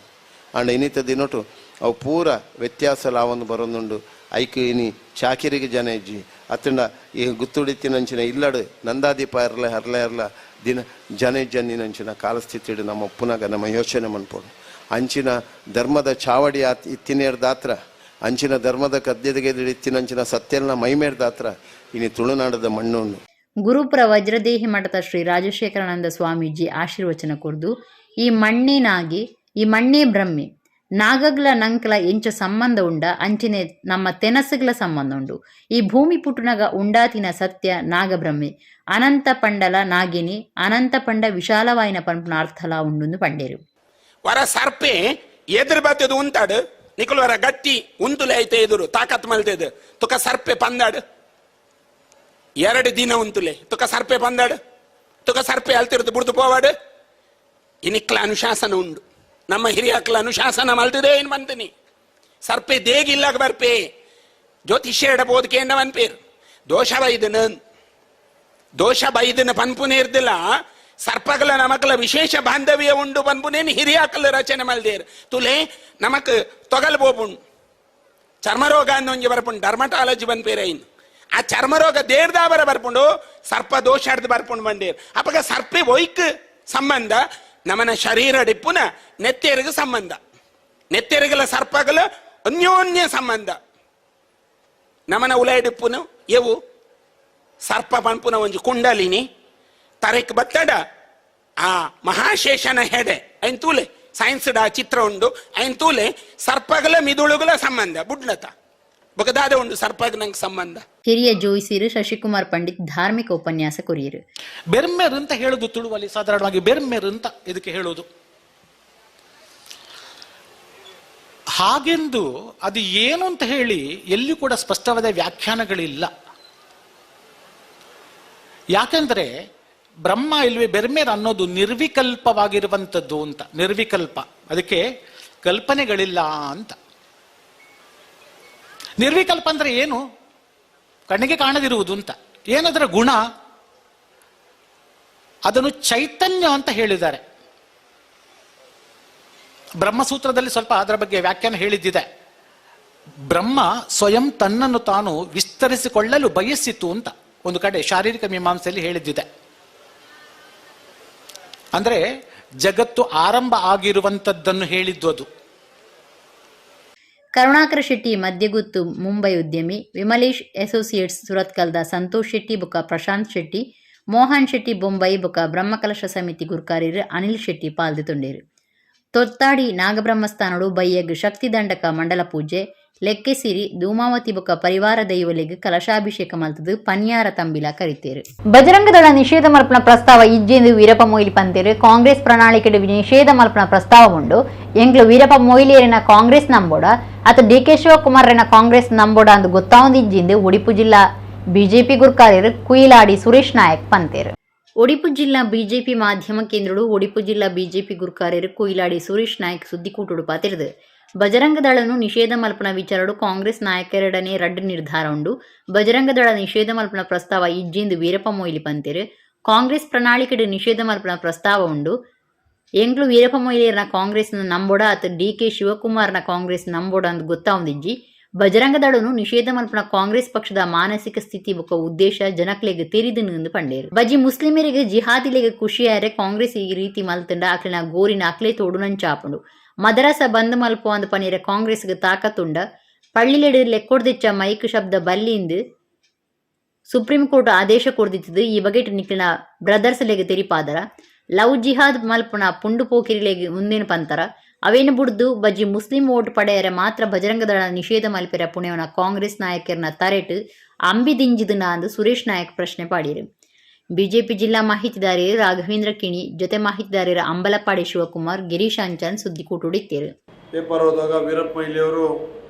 ಅಂಡ್ ಇನ್ನಿತ ದಿನೊಟು ಅವು ಪೂರ ವ್ಯತ್ಯಾಸ ಲಾವೊಂದು ಬರೊಂದುಂಡು. ಐಕ್ ಇನಿ ಚಾಕಿರಿಗೆ ಜನ ಇಜ್ಜಿ ಅತ್ತಂಡ ಈ ಗುತ್ತುಡಿತ್ತಿನಂಚಿನ ಇಲ್ಲಡು ನಂದಾದೀಪ ಇರಲ ಹರ್ಲ ಇರಲ ದಿನ ಜನ ಇಜ್ಜಂದಿನಂಚಿನ ಕಾಲಸ್ಥಿತಿಡು ನಮ್ಮ ಒಪ್ಪುನಾಗ ನಮ್ಮ ಯೋಚನೆ ಮನ್ಪೋಡು. ಅಂಚಿನ ಧರ್ಮದ ಚಾವಡಿ ಆತ್ ಇತ್ತಿನೇರ್ದಾತ್ರ ಅಂಚಿನ ಧರ್ಮದ ಕದ್ದೆದಗೆದಿಡು ಇತ್ತಿನಂಚಿನ ಸತ್ಯಲ್ನ ಮೈಮೇರ್ದಾತ್ರ ಇನಿ ತುಳುನಾಡದ ಮಣ್ಣು. ಗುರುಪುರ ವಜ್ರದೇಹಿ ಮಠದ ಶ್ರೀ ರಾಜಶೇಖರಾನಂದ ಸ್ವಾಮೀಜಿ ಆಶೀರ್ವಚನ ಕೊರ್ದು ಈ ಮಣ್ಣೇನಾಗಿ ಈ ಮಣ್ಣೇ ಬ್ರಹ್ಮೆ ನಾಗಗ್ಲ ನಂಕ್ಲ ಎಂಚ ಸಂಬಂಧ ಉಂಡ ಅಂಚಿನೆ ನಮ್ಮ ತೆನಸುಗ್ಲ ಸಂಬಂಧ ಉಂಡು. ಈ ಭೂಮಿ ಪುಟ್ಟುನಗ ಉಂಡಾತಿನ ಸತ್ಯ ನಾಗಬ್ರಹ್ಮೆ ಅನಂತ ಪಂಡಲ ನಾಗಿನಿ ಅನಂತ ಪಂಡ ವಿಶಾಲವಾಯಿನ ಪಂಪುನ ಅರ್ಥಲ ಉಂಡು ಪಂಡೇರು. ವರ ಸರ್ಪೆ ಎದುರು ಬತ್ತದು ಉಂತಾಡು ನಿಕುಲು ವರ ಗಟ್ಟಿ ಉಂತುಲೆ ಐತೆ ಎದುರು ತಾಕತ್ ಮಲ್ತೇದು ತುಕ ಸರ್ಪೆ ಪಂದಾಡು 2 ದಿನ ಉಂತುಲೆ ತುಕ ಸರ್ಪೆ ಪಂದಾಡು ತುಕ ಸರ್ಪೆ ಅಲ್ತಿರ್ದು ಬುಡ್ದು ಪೋವಾಡು. ಇನಿಕ್ಲ ಅನುಶಾಸನ ಉಂಡು ನಮ್ಮ ಹಿರಿಯಕ್ಲ ಅನುಶಾಸನ ಮಲ್ತದೆ ಏನು ಬಂತೀನಿ ಸರ್ಪೆ ದೇಗಿಲ್ಲಾಗ ಬರ್ಪೆ ಜ್ಯೋತಿಷ್ಯ ಎಡಬೋದು ಕೇಂದ್ರ ಪೇರು ದೋಷ ಬೈದನ ದೋಷ ಬೈದನ ಪನ್ಪುನೇ ಇರ್ದಿಲ್ಲ ಸರ್ಪಗಳ ನಮಕಲ ವಿಶೇಷ ಬಾಂಧವ್ಯ ಉಂಡು ಪನ್ಪುನೇನು ಹಿರಿಯಾಕಲ ರಚನೆ ಮಲ್ದೇರು ತುಲೆ ನಮಕ್ ತೊಗಲ್ ಬೋಪುಂಡು ಚರ್ಮರೋಗ ಒಂಜಿ ಬರ್ಪುಂಡು ಡರ್ಮಟಾಲಜಿ ಬಂದ್ಪೇರೈನ್ ಆ ಚರ್ಮರೋಗ ದೇರ್ದಾಬರ ಬರ್ಪುಂಡು ಸರ್ಪ ದೋಷ ಹಿಡ್ದು ಬರ್ಪುಂಡು ಬಂಡೇರು ಅಪಗ ಸರ್ಪೆ ಒಯ್ಕ್ ಸಂಬಂಧ ನಮನ ಶರೀರ ಡಿಪ್ಪುನ ನೆತ್ತೆರಿಗೆ ಸಂಬಂಧ ನೆತ್ತೆರಿಗಲ ಸರ್ಪಗಳ ಅನ್ಯೋನ್ಯ ಸಂಬಂಧ ನಮನ ಉಲೈಡಿಪ್ಪುನು ಎವು ಸರ್ಪ ಪನ್ಪುನ ಒಂಜಿ ಕುಂಡಲಿನಿ ತರೆಕ್ ಬತ್ತಡ ಆ ಮಹಾಶೇಷನ ಹೆಡೆ ಐನ್ ತೂಲೆ ಸೈನ್ಸ್ ಆ ಚಿತ್ರ ಉಂಡು ಐನ್ ತೂಲೆ ಸರ್ಪಗಳ ಮಿದುಳುಗಳ ಸಂಬಂಧ ಬುಡ್ಲತ ಬಗದಾದ ಉಂಡು ಸರ್ಪಗ ನಂಗೆ ಸಂಬಂಧ. ಹಿರಿಯ ಜೋಯಿಸಿರು ಶಶಿಕುಮಾರ್ ಪಂಡಿತ್ ಧಾರ್ಮಿಕ ಉಪನ್ಯಾಸ ಕೊರಿಯರು. ಬೆರ್ಮೆರ್ ಅಂತ ಹೇಳುದು ತುಳುವಲ್ಲಿ ಸಾಧಾರಣವಾಗಿ ಬೆರ್ಮೆರ್ ಅಂತ ಇದಕ್ಕೆ ಹೇಳುವುದು. ಹಾಗೆಂದು ಅದು ಏನು ಅಂತ ಹೇಳಿ ಎಲ್ಲಿ ಕೂಡ ಸ್ಪಷ್ಟವಾದ ವ್ಯಾಖ್ಯಾನಗಳಿಲ್ಲ. ಯಾಕೆಂದ್ರೆ ಬ್ರಹ್ಮ ಇಲ್ವೇ ಬೆರ್ಮೇರ್ ಅನ್ನೋದು ನಿರ್ವಿಕಲ್ಪವಾಗಿರುವಂಥದ್ದು ಅಂತ, ನಿರ್ವಿಕಲ್ಪ, ಅದಕ್ಕೆ ಕಲ್ಪನೆಗಳಿಲ್ಲ ಅಂತ. ನಿರ್ವಿಕಲ್ಪ ಅಂದ್ರೆ ಏನು? ಕಣ್ಣಿಗೆ ಕಾಣದಿರುವುದು ಅಂತ. ಏನದರ ಗುಣ? ಅದನ್ನು ಚೈತನ್ಯ ಅಂತ ಹೇಳಿದ್ದಾರೆ. ಬ್ರಹ್ಮಸೂತ್ರದಲ್ಲಿ ಸ್ವಲ್ಪ ಅದರ ಬಗ್ಗೆ ವ್ಯಾಖ್ಯಾನ ಹೇಳಿದ್ದಿದೆ. ಬ್ರಹ್ಮ ಸ್ವಯಂ ತನ್ನನ್ನು ತಾನು ವಿಸ್ತರಿಸಿಕೊಳ್ಳಲು ಬಯಸಿತು ಅಂತ ಒಂದು ಕಡೆ ಶಾರೀರಿಕ ಮೀಮಾಂಸೆಯಲ್ಲಿ ಹೇಳಿದ್ದಿದೆ. ಅಂದರೆ ಜಗತ್ತು ಆರಂಭ ಆಗಿರುವಂಥದ್ದನ್ನು ಹೇಳಿದ್ದು ಅದು. ಕರುಣಾಕರ ಶೆಟ್ಟಿ ಮಧ್ಯಗುತ್ತು ಮುಂಬೈ ಉದ್ಯಮಿ, ವಿಮಲೇಶ್ ಅಸೋಸಿಯೇಟ್ಸ್ ಸುರತ್ಕಲ್ದ ಸಂತೋಷ್ ಶೆಟ್ಟಿ ಬುಕ ಪ್ರಶಾಂತ್ ಶೆಟ್ಟಿ, ಮೋಹನ್ ಶೆಟ್ಟಿ ಬೊಂಬೈ ಬುಕ ಬ್ರಹ್ಮಕಲಶ ಸಮಿತಿ ಗುರ್ಕಾರಿರು ಅನಿಲ್ ಶೆಟ್ಟಿ ಪಾಲ್ದು ತೊಂಡೇರು. ತೊತ್ತಾಡಿ ನಾಗಬ್ರಹ್ಮಸ್ಥಾನಡು ಬಯ್ಯಗ್ ಶಕ್ತಿ ದಂಡಕ ಮಂಡಲ ಪೂಜೆ, ಲೆಕ್ಕೆಸಿರಿ ಧೂಮಾವತಿ ಬುಕ ಪರಿವಾರ ದೈವಲೆಗ್ ಕಲಶಾಭಿಷೇಕ ಮಲ್ತದು ಪನಿಯಾರ ತಂಬಿಲ ಕರಿತೇರು. ಬಜರಂಗದಳ ನಿಷೇಧ ಮಲ್ಪನ ಪ್ರಸ್ತಾವ ಇಜ್ಜೆಂದು ವೀರಪ್ಪ ಮೊಯ್ಲಿ ಪಂತೇರು. ಕಾಂಗ್ರೆಸ್ ಪ್ರಣಾಳಿಕೆ ನಿಷೇಧ ಮಲ್ಪನ ಪ್ರಸ್ತಾವ ಉಂಡು. ಎಂಗ್ಲು ವೀರಪ್ಪ ಮೊಯ್ಲಿಯರಿನ ಕಾಂಗ್ರೆಸ್ ನಂಬೋಡ ಅತ ಡಿ ಕೆ ಶಿವಕುಮಾರನ ಕಾಂಗ್ರೆಸ್ ನಂಬೋಡ ಅಂದು ಗೊತ್ತಾವಂದು ಇಜ್ಜಿಂದು ಉಡುಪಿ ಜಿಲ್ಲಾ ಬಿಜೆಪಿ ಗುರ್ಕಾರ್ಯರು ಕುಯಿಲಾಡಿ ಸುರೇಶ್ ನಾಯಕ್ ಪಂತೇರು. ಒಡಿಪು ಜಿಲ್ಲಾ ಬಿಜೆಪಿ ಮಾಧ್ಯಮ ಕೇಂದ್ರಡು ಒಡಿಪು ಜಿಲ್ಲಾ ಬಿಜೆಪಿ ಗುರ್ಕಾರ್ಯರು ಕುಯಿಲಾಡಿ ಸುರೇಶ್ ನಾಯಕ್ ಸುದ್ದಿಕೂಟುಡು ಪಾತಿರಿದು. ಬಜರಂಗದಳನು ನಿಷೇಧ ಮಲ್ಪನ ವಿಚಾರಡು ಕಾಂಗ್ರೆಸ್ ನಾಯಕರೆಡನೆ ರಡ್ಡು ನಿರ್ಧಾರ ಉಂಡು. ಬಜರಂಗದಳ ನಿಷೇಧ ಮಲ್ಪನ ಪ್ರಸ್ತಾವ ಇಜ್ಜೆಂದು ವೀರಪ್ಪ ಮೊಯ್ಲಿ ಪಂತೇರು. ಕಾಂಗ್ರೆಸ್ ಪ್ರಣಾಳಿಕೆಡು ನಿಷೇಧ ಮಲ್ಪನ ಪ್ರಸ್ತಾವ ಉಂಡು. ಎಂಗ್ಲು ವೀರಪ್ಪ ಮೊಯ್ಲಿಯರ್ನ ಕಾಂಗ್ರೆಸ್ನ ನಂಬೋಡ ಅತ ಡಿ ಕೆ ಶಿವಕುಮಾರ್ನ ಕಾಂಗ್ರೆಸ್ ನಂಬೋಡ ಅಂದು ಗೊತ್ತಾವಂದಿಜ್ಜಿ. ಬಜರಂಗದಳನು ನಿಷೇಧ ಮಲ್ಪನ ಕಾಂಗ್ರೆಸ್ ಪಕ್ಷದ ಮಾನಸಿಕ ಸ್ಥಿತಿ ಬೊಕ್ಕ ಉದ್ದೇಶ ಜನಕ್ಲೆಗ್ ತೆರಿದು ಪಂಡೇರು. ಬಜಿ ಮುಸ್ಲಿಮರಿಗೆ ಜಿಹಾದಿಲೆಗ್ ಖುಷಿಯಾರೆ ಕಾಂಗ್ರೆಸ್ ಈ ರೀತಿ ಮಲ್ತಂಡ ಅಕ್ಲಿನ ಗೋರಿನ ಅಕ್ಲೆ ತೋಡುನಂಚಾಪುಂಡು. ಮದರಸ ಬಂದ್ ಮಲ್ಪು ಅಂದ್ ಪನೀರ ಕಾಂಗ್ರೆಸ್ಗೆ ತಾಕತ್ತುಂಡ. ಪಳ್ಳಿಲೆಡು ಲೆಕ್ಕೊಡ್ದಿಚ್ಚ ಮೈಕ್ ಶಬ್ದ ಬಲ್ಲಿಂದು ಸುಪ್ರೀಂ ಕೋರ್ಟ್ ಆದೇಶ ಕೊಡ್ದಿತ್ತದು. ಈ ಬಗೆಟ್ ನಿಕ್ಲಿನ ಬ್ರದರ್ಸ್ ಲೆಗ್ ತೆರಿಪಾದರ. ಲವ್ ಜಿಹಾದ್ ಮಲ್ಪುನ ಪುಂಡು ಪೋಕಿರಿಲೆಗ್ ಮುಂದಿನ ಪಂತರ ಅವೇನು ಬುಡ್ದು ಬಜ್ಜಿ ಮುಸ್ಲಿಂ ವೋಟ್ ಪಡೆಯರೆ ಮಾತ್ರ ಬಜರಂಗದಳ ನಿಷೇಧ ಮಲ್ಪೆರ ಪುಣೆವನ ಕಾಂಗ್ರೆಸ್ ನಾಯಕರನ ತರೆಟ್ ಅಂಬಿದಿಂಜಿದ ಅಂದು ಸುರೇಶ್ ನಾಯಕ್ ಪ್ರಶ್ನೆ ಪಾಡಿರು. ಬಿಜೆಪಿ ಜಿಲ್ಲಾ ಮಾಹಿತಿದಾರರು ರಾಘವೇಂದ್ರ ಕಿಣಿ, ಜೊತೆ ಮಾಹಿತಿದಾರರ ಅಂಬಲಪಾಡಿ ಶಿವಕುಮಾರ್, ಗಿರೀಶ್ ಅಂಚನ್ ಸುದ್ದಿಕೂಟುಡಿತ್ತೇರು. ಪೇಪರ್ ಓದುವಾಗ ವೀರಪ್ಪ ಮೊಯ್ಲಿಯವರು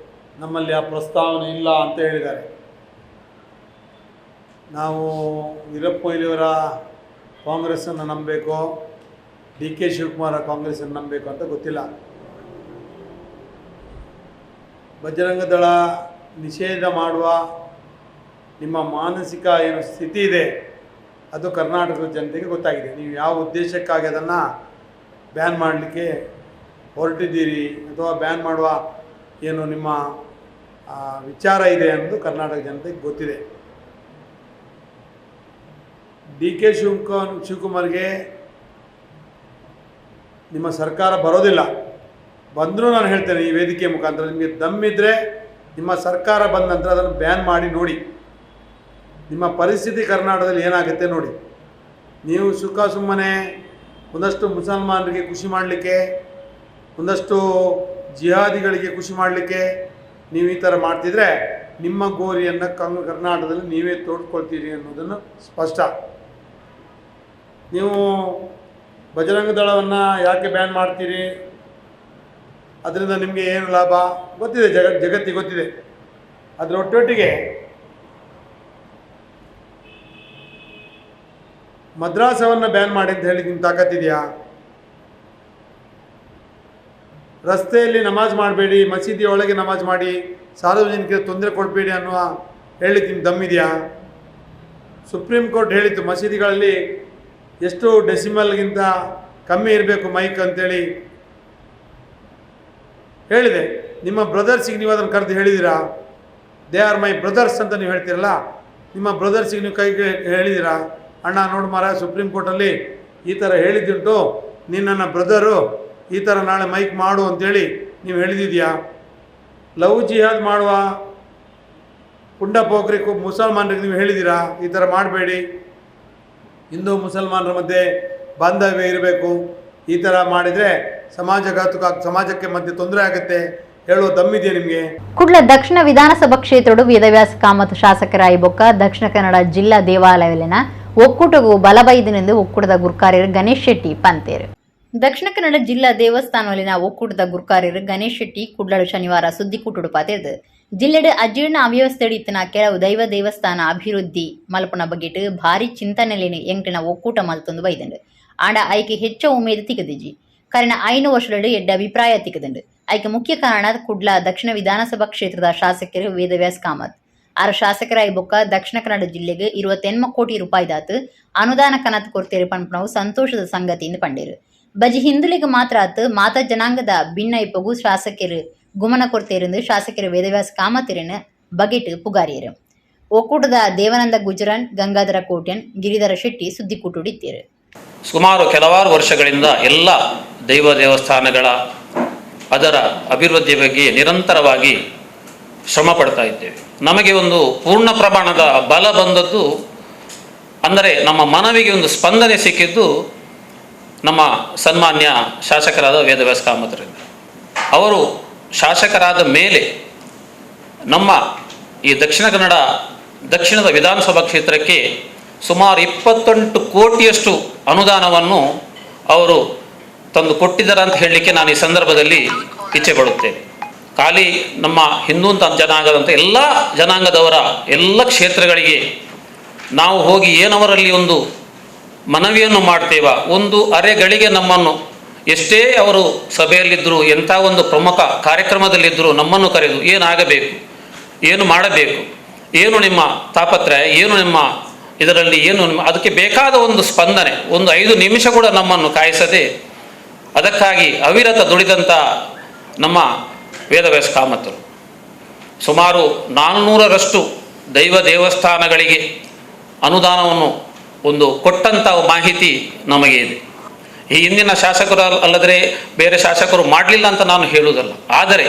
ನಮ್ಮಲ್ಲಿ ಆ ಪ್ರಸ್ತಾವನೆ ಇಲ್ಲ ಅಂತ ಹೇಳಿದ್ದಾರೆ. ನಾವು ವೀರಪ್ಪ ಮೊಯ್ಲಿಯವರ ಕಾಂಗ್ರೆಸ್ಸನ್ನು ನಂಬಬೇಕೋ ಡಿ ಕೆ ಶಿವಕುಮಾರ ಕಾಂಗ್ರೆಸ್ಸನ್ನು ನಂಬಬೇಕು ಅಂತ ಗೊತ್ತಿಲ್ಲ. ಬಜರಂಗದಳ ನಿಷೇಧ ಮಾಡುವ ನಿಮ್ಮ ಮಾನಸಿಕ ಏನು ಸ್ಥಿತಿ ಇದೆ ಅದು ಕರ್ನಾಟಕದ ಜನತೆಗೆ ಗೊತ್ತಾಗಿದೆ. ನೀವು ಯಾವ ಉದ್ದೇಶಕ್ಕಾಗಿ ಅದನ್ನು ಬ್ಯಾನ್ ಮಾಡಲಿಕ್ಕೆ ಹೊರಟಿದ್ದೀರಿ ಅಥವಾ ಬ್ಯಾನ್ ಮಾಡುವ ಏನು ನಿಮ್ಮ ವಿಚಾರ ಇದೆ ಅನ್ನೋದು ಕರ್ನಾಟಕ ಜನತೆಗೆ ಗೊತ್ತಿದೆ. ಡಿ ಕೆ ಶಿವಕುಮಾರ್ಗೆ ನಿಮ್ಮ ಸರ್ಕಾರ ಬರೋದಿಲ್ಲ, ಬಂದರೂ ನಾನು ಹೇಳ್ತೇನೆ ಈ ವೇದಿಕೆ ಮುಖಾಂತರ, ನಿಮಗೆ ದಮ್ಮಿದ್ದರೆ ನಿಮ್ಮ ಸರ್ಕಾರ ಬಂದ ನಂತರ ಅದನ್ನು ಬ್ಯಾನ್ ಮಾಡಿ ನೋಡಿ, ನಿಮ್ಮ ಪರಿಸ್ಥಿತಿ ಕರ್ನಾಟಕದಲ್ಲಿ ಏನಾಗುತ್ತೆ ನೋಡಿ. ನೀವು ಸುಖ ಸುಮ್ಮನೆ ಒಂದಷ್ಟು ಮುಸಲ್ಮಾನರಿಗೆ ಖುಷಿ ಮಾಡಲಿಕ್ಕೆ, ಒಂದಷ್ಟು ಜಿಹಾದಿಗಳಿಗೆ ಖುಷಿ ಮಾಡಲಿಕ್ಕೆ ನೀವು ಈ ಥರ ಮಾಡ್ತಿದ್ರೆ ನಿಮ್ಮ ಗೋರಿಯನ್ನು ಕರ್ನಾಟಕದಲ್ಲಿ ನೀವೇ ತೋಡ್ಕೊಳ್ತೀರಿ ಅನ್ನೋದನ್ನು ಸ್ಪಷ್ಟ. ನೀವು ಬಜರಂಗ ದಳವನ್ನು ಯಾಕೆ ಬ್ಯಾನ್ ಮಾಡ್ತೀರಿ, ಅದರಿಂದ ನಿಮಗೆ ಏನು ಲಾಭ ಗೊತ್ತಿದೆ, ಜಗತ್ತಿಗೆ ಗೊತ್ತಿದೆ. ಅದರ ಒಟ್ಟೊಟ್ಟಿಗೆ ಮದ್ರಾಸವನ್ನು ಬ್ಯಾನ್ ಮಾಡಿ ಅಂತ ಹೇಳಿ ನಿಮ್ಮ ತಾಕತ್ತಿದೆಯಾ? ರಸ್ತೆಯಲ್ಲಿ ನಮಾಜ್ ಮಾಡಬೇಡಿ, ಮಸೀದಿ ಒಳಗೆ ನಮಾಜ್ ಮಾಡಿ, ಸಾರ್ವಜನಿಕರಿಗೆ ತೊಂದರೆ ಕೊಡಬೇಡಿ ಅನ್ನುವ ಹೇಳಲಿಕ್ಕೆ ನಿಮ್ಮ ದಮ್ಮಿದೆಯಾ? ಸುಪ್ರೀಂ ಕೋರ್ಟ್ ಹೇಳಿತ್ತು ಮಸೀದಿಗಳಲ್ಲಿ ಎಷ್ಟು ಡೆಸಿಮಲ್ಗಿಂತ ಕಮ್ಮಿ ಇರಬೇಕು ಮೈಕ್ ಅಂತೇಳಿ ಹೇಳಿದೆ. ನಿಮ್ಮ ಬ್ರದರ್ಸಿಗೆ ನೀವು ಅದನ್ನು ಕರೆದು ಹೇಳಿದ್ದೀರಾ? They are my brothers ಅಂತ ನೀವು ಹೇಳ್ತೀರಲ್ಲ, ನಿಮ್ಮ ಬ್ರದರ್ಸಿಗೆ ನೀವು ಕೈಗೆ ಹೇಳಿದ್ದೀರಾ, ಅಣ್ಣ ನೋಡು ಮಾರ ಸುಪ್ರೀಂ ಕೋರ್ಟಲ್ಲಿ ಈ ಥರ ಹೇಳಿದ್ದುಂಟು, ನೀನು ನನ್ನ ಬ್ರದರು, ಈ ಥರ ನಾಳೆ ಮೈಕ್ ಮಾಡು ಅಂತೇಳಿ ನೀವು ಹೇಳಿದಿದೆಯಾ? ಲವ್ ಜಿಹಾದ್ ಮಾಡುವ ಪುಂಡ ಪೋಖ್ರಿ ಮುಸಲ್ಮಾನರಿಗೆ ನೀವು ಹೇಳಿದ್ದೀರಾ ಈ ಥರ ಮಾಡಬೇಡಿ, ಹಿಂದೂ ಮುಸಲ್ಮಾನರ ಮಧ್ಯೆ ಬಾಂಧವ್ಯ ಇರಬೇಕು, ಈ ಥರ ಮಾಡಿದರೆ ಸಮಾಜಕ್ಕೆ ಮಧ್ಯೆ ತೊಂದರೆ ಆಗುತ್ತೆ ಹೇಳುವ ದಮ್ಮಿದೆಯಾ ನಿಮಗೆ? ಕುಡ್ಲ ದಕ್ಷಿಣ ವಿಧಾನಸಭಾ ಕ್ಷೇತ್ರಡು ವೇದವ್ಯಾಸ ಕಾಮತ್ ಶಾಸಕರಾಯಿ ಬೊಕ್ಕ ದಕ್ಷಿಣ ಕನ್ನಡ ಜಿಲ್ಲಾ ದೇವಾಲಯದಲ್ಲಿನ ಒಕ್ಕೂಟಗೂ ಬಲಬೈದನೆಂದು ಒಕ್ಕೂಟದ ಗುರ್ಕಾರ್ಯರು ಗಣೇಶ್ ಶೆಟ್ಟಿ ಪಂತೇರು. ದಕ್ಷಿಣ ಕನ್ನಡ ಜಿಲ್ಲಾ ದೇವಸ್ಥಾನದಲ್ಲಿನ ಒಕ್ಕೂಟದ ಗುರ್ಕಾರ್ಯರು ಗಣೇಶ್ ಶೆಟ್ಟಿ ಕುಡ್ಲಡು ಶನಿವಾರ ಸುದ್ದಿಕೂಟಡು ಪಾತೇರ್ದು ಜಿಲ್ಲೆಡು ಅಜೀರ್ಣ ಅವ್ಯವಸ್ಥೆ ಇತ್ತಿನ ಕೆಲವು ದೈವ ದೇವಸ್ಥಾನ ಅಭಿವೃದ್ಧಿ ಮಲ್ಪುನ ಬಗ್ಗೆಟ್ ಭಾರಿ ಚಿಂತನೆಲೇನು ಎಂಟಿನ ಒಕ್ಕೂಟ ಮಲ್ತೊಂದು ಬೈದಂಡು. ಆಂಡ ಐಕೆ ಹೆಚ್ಚ ಉಮೇದು ತಿಕ್ಕದಿಜಿ ಕಾರಣ 5 ವರ್ಷಗಳು ಎಡ್ಡ ಅಭಿಪ್ರಾಯ ತಿಕ್ಕದಂಡು. ಐಕೆ ಮುಖ್ಯ ಕಾರಣ ಕುಡ್ಲ ದಕ್ಷಿಣ ವಿಧಾನಸಭಾ ಕ್ಷೇತ್ರದ ಶಾಸಕರು ವೇದವ್ಯಾಸ್ ಕಾಮತ್. ಆರು ಶಾಸಕರಾಯಿ ಬೊಕ್ಕ ದಕ್ಷಿಣ ಕನ್ನಡ ಜಿಲ್ಲೆಗೆ 28 ಕೋಟಿ ರೂಪಾಯಿ ದಾತು ಅನುದಾನ ಕನತ್ ಕೊಡ್ತೇರು ಪನ್ಪನವು ಸಂತೋಷದ ಸಂಗತಿಯಿಂದ ಪಂಡೇರು. ಬಜಿ ಹಿಂದುಲಿಗೆ ಮಾತ್ರ ಆತು ಮಾತಾ ಜನಾಂಗದ ಭಿನ್ನೈಪಗೂ ಶಾಸಕರು ಗುಮನ ಕೊಡ್ತೇರೆಂದು ಶಾಸಕರು ವೇದವ್ಯಾಸ ಕಾಮತಿರನ ಬಗೆಟ್ ಪುಗಾರಿಯರು. ಒಕ್ಕೂಟದ ದೇವಾನಂದ ಗುಜರಾನ್, ಗಂಗಾಧರ ಕೋಟ್ಯನ್, ಗಿರಿಧರ ಶೆಟ್ಟಿ ಸುದ್ದಿಕೂಟುಡಿತ್ತೇರು. ಸುಮಾರು ಕೆಲವಾರು ವರ್ಷಗಳಿಂದ ಎಲ್ಲ ದೈವ ದೇವಸ್ಥಾನಗಳ ಅದರ ಅಭಿವೃದ್ಧಿ ಬಗ್ಗೆ ನಿರಂತರವಾಗಿ ಶ್ರಮ ಪಡ್ತಾ ಇದ್ದೇವೆ. ನಮಗೆ ಒಂದು ಪೂರ್ಣ ಪ್ರಮಾಣದ ಬಲ ಬಂದದ್ದು ಅಂದರೆ ನಮ್ಮ ಮನವಿಗೆ ಒಂದು ಸ್ಪಂದನೆ ಸಿಕ್ಕಿದ್ದು ನಮ್ಮ ಸನ್ಮಾನ್ಯ ಶಾಸಕರಾದ ವೇದವ್ಯಾಸ ಕಾಮತರಿಂದ. ಅವರು ಶಾಸಕರಾದ ಮೇಲೆ ನಮ್ಮ ಈ ದಕ್ಷಿಣ ಕನ್ನಡ ದಕ್ಷಿಣದ ವಿಧಾನಸಭಾ ಕ್ಷೇತ್ರಕ್ಕೆ ಸುಮಾರು 28 ಕೋಟಿಯಷ್ಟು ಅನುದಾನವನ್ನು ಅವರು ತಂದು ಕೊಟ್ಟಿದ್ದಾರೆ ಅಂತ ಹೇಳಲಿಕ್ಕೆ ನಾನು ಈ ಸಂದರ್ಭದಲ್ಲಿ ಇಚ್ಛೆ ಪಡುತ್ತೇನೆ. ಖಾಲಿ ನಮ್ಮ ಹಿಂದೂ ಅಂತ ಜನಾಂಗದಂಥ ಎಲ್ಲ ಜನಾಂಗದವರ ಎಲ್ಲ ಕ್ಷೇತ್ರಗಳಿಗೆ ನಾವು ಹೋಗಿ ಏನವರಲ್ಲಿ ಒಂದು ಮನವಿಯನ್ನು ಮಾಡ್ತೇವ, ಒಂದು ಅರೆಗಳಿಗೆ ನಮ್ಮನ್ನು ಎಷ್ಟೇ ಅವರು ಸಭೆಯಲ್ಲಿದ್ದರೂ ಎಂಥ ಒಂದು ಪ್ರಮುಖ ಕಾರ್ಯಕ್ರಮದಲ್ಲಿದ್ದರೂ ನಮ್ಮನ್ನು ಕರೆದು ಏನಾಗಬೇಕು, ಏನು ಮಾಡಬೇಕು, ಏನು ನಿಮ್ಮ ತಾಪತ್ರಯ, ಏನು ನಿಮ್ಮ ಇದರಲ್ಲಿ ಏನು ನಿಮ್ಮ ಅದಕ್ಕೆ ಬೇಕಾದ ಒಂದು ಸ್ಪಂದನೆ, ಒಂದು 5 ನಿಮಿಷ ಕೂಡ ನಮ್ಮನ್ನು ಕಾಯಿಸದೆ ಅದಕ್ಕಾಗಿ ಅವಿರತ ದುಡಿದಂಥ ನಮ್ಮ ವೇದವ್ಯಾಸ ಕಾಮತರು ಸುಮಾರು 400ರಷ್ಟು ದೈವ ದೇವಸ್ಥಾನಗಳಿಗೆ ಅನುದಾನವನ್ನು ಒಂದು ಕೊಟ್ಟಂಥ ಮಾಹಿತಿ ನಮಗೆ ಇದೆ. ಈ ಹಿಂದಿನ ಶಾಸಕರು ಅಲ್ಲದರೆ ಬೇರೆ ಶಾಸಕರು ಮಾಡಲಿಲ್ಲ ಅಂತ ನಾನು ಹೇಳುವುದಲ್ಲ, ಆದರೆ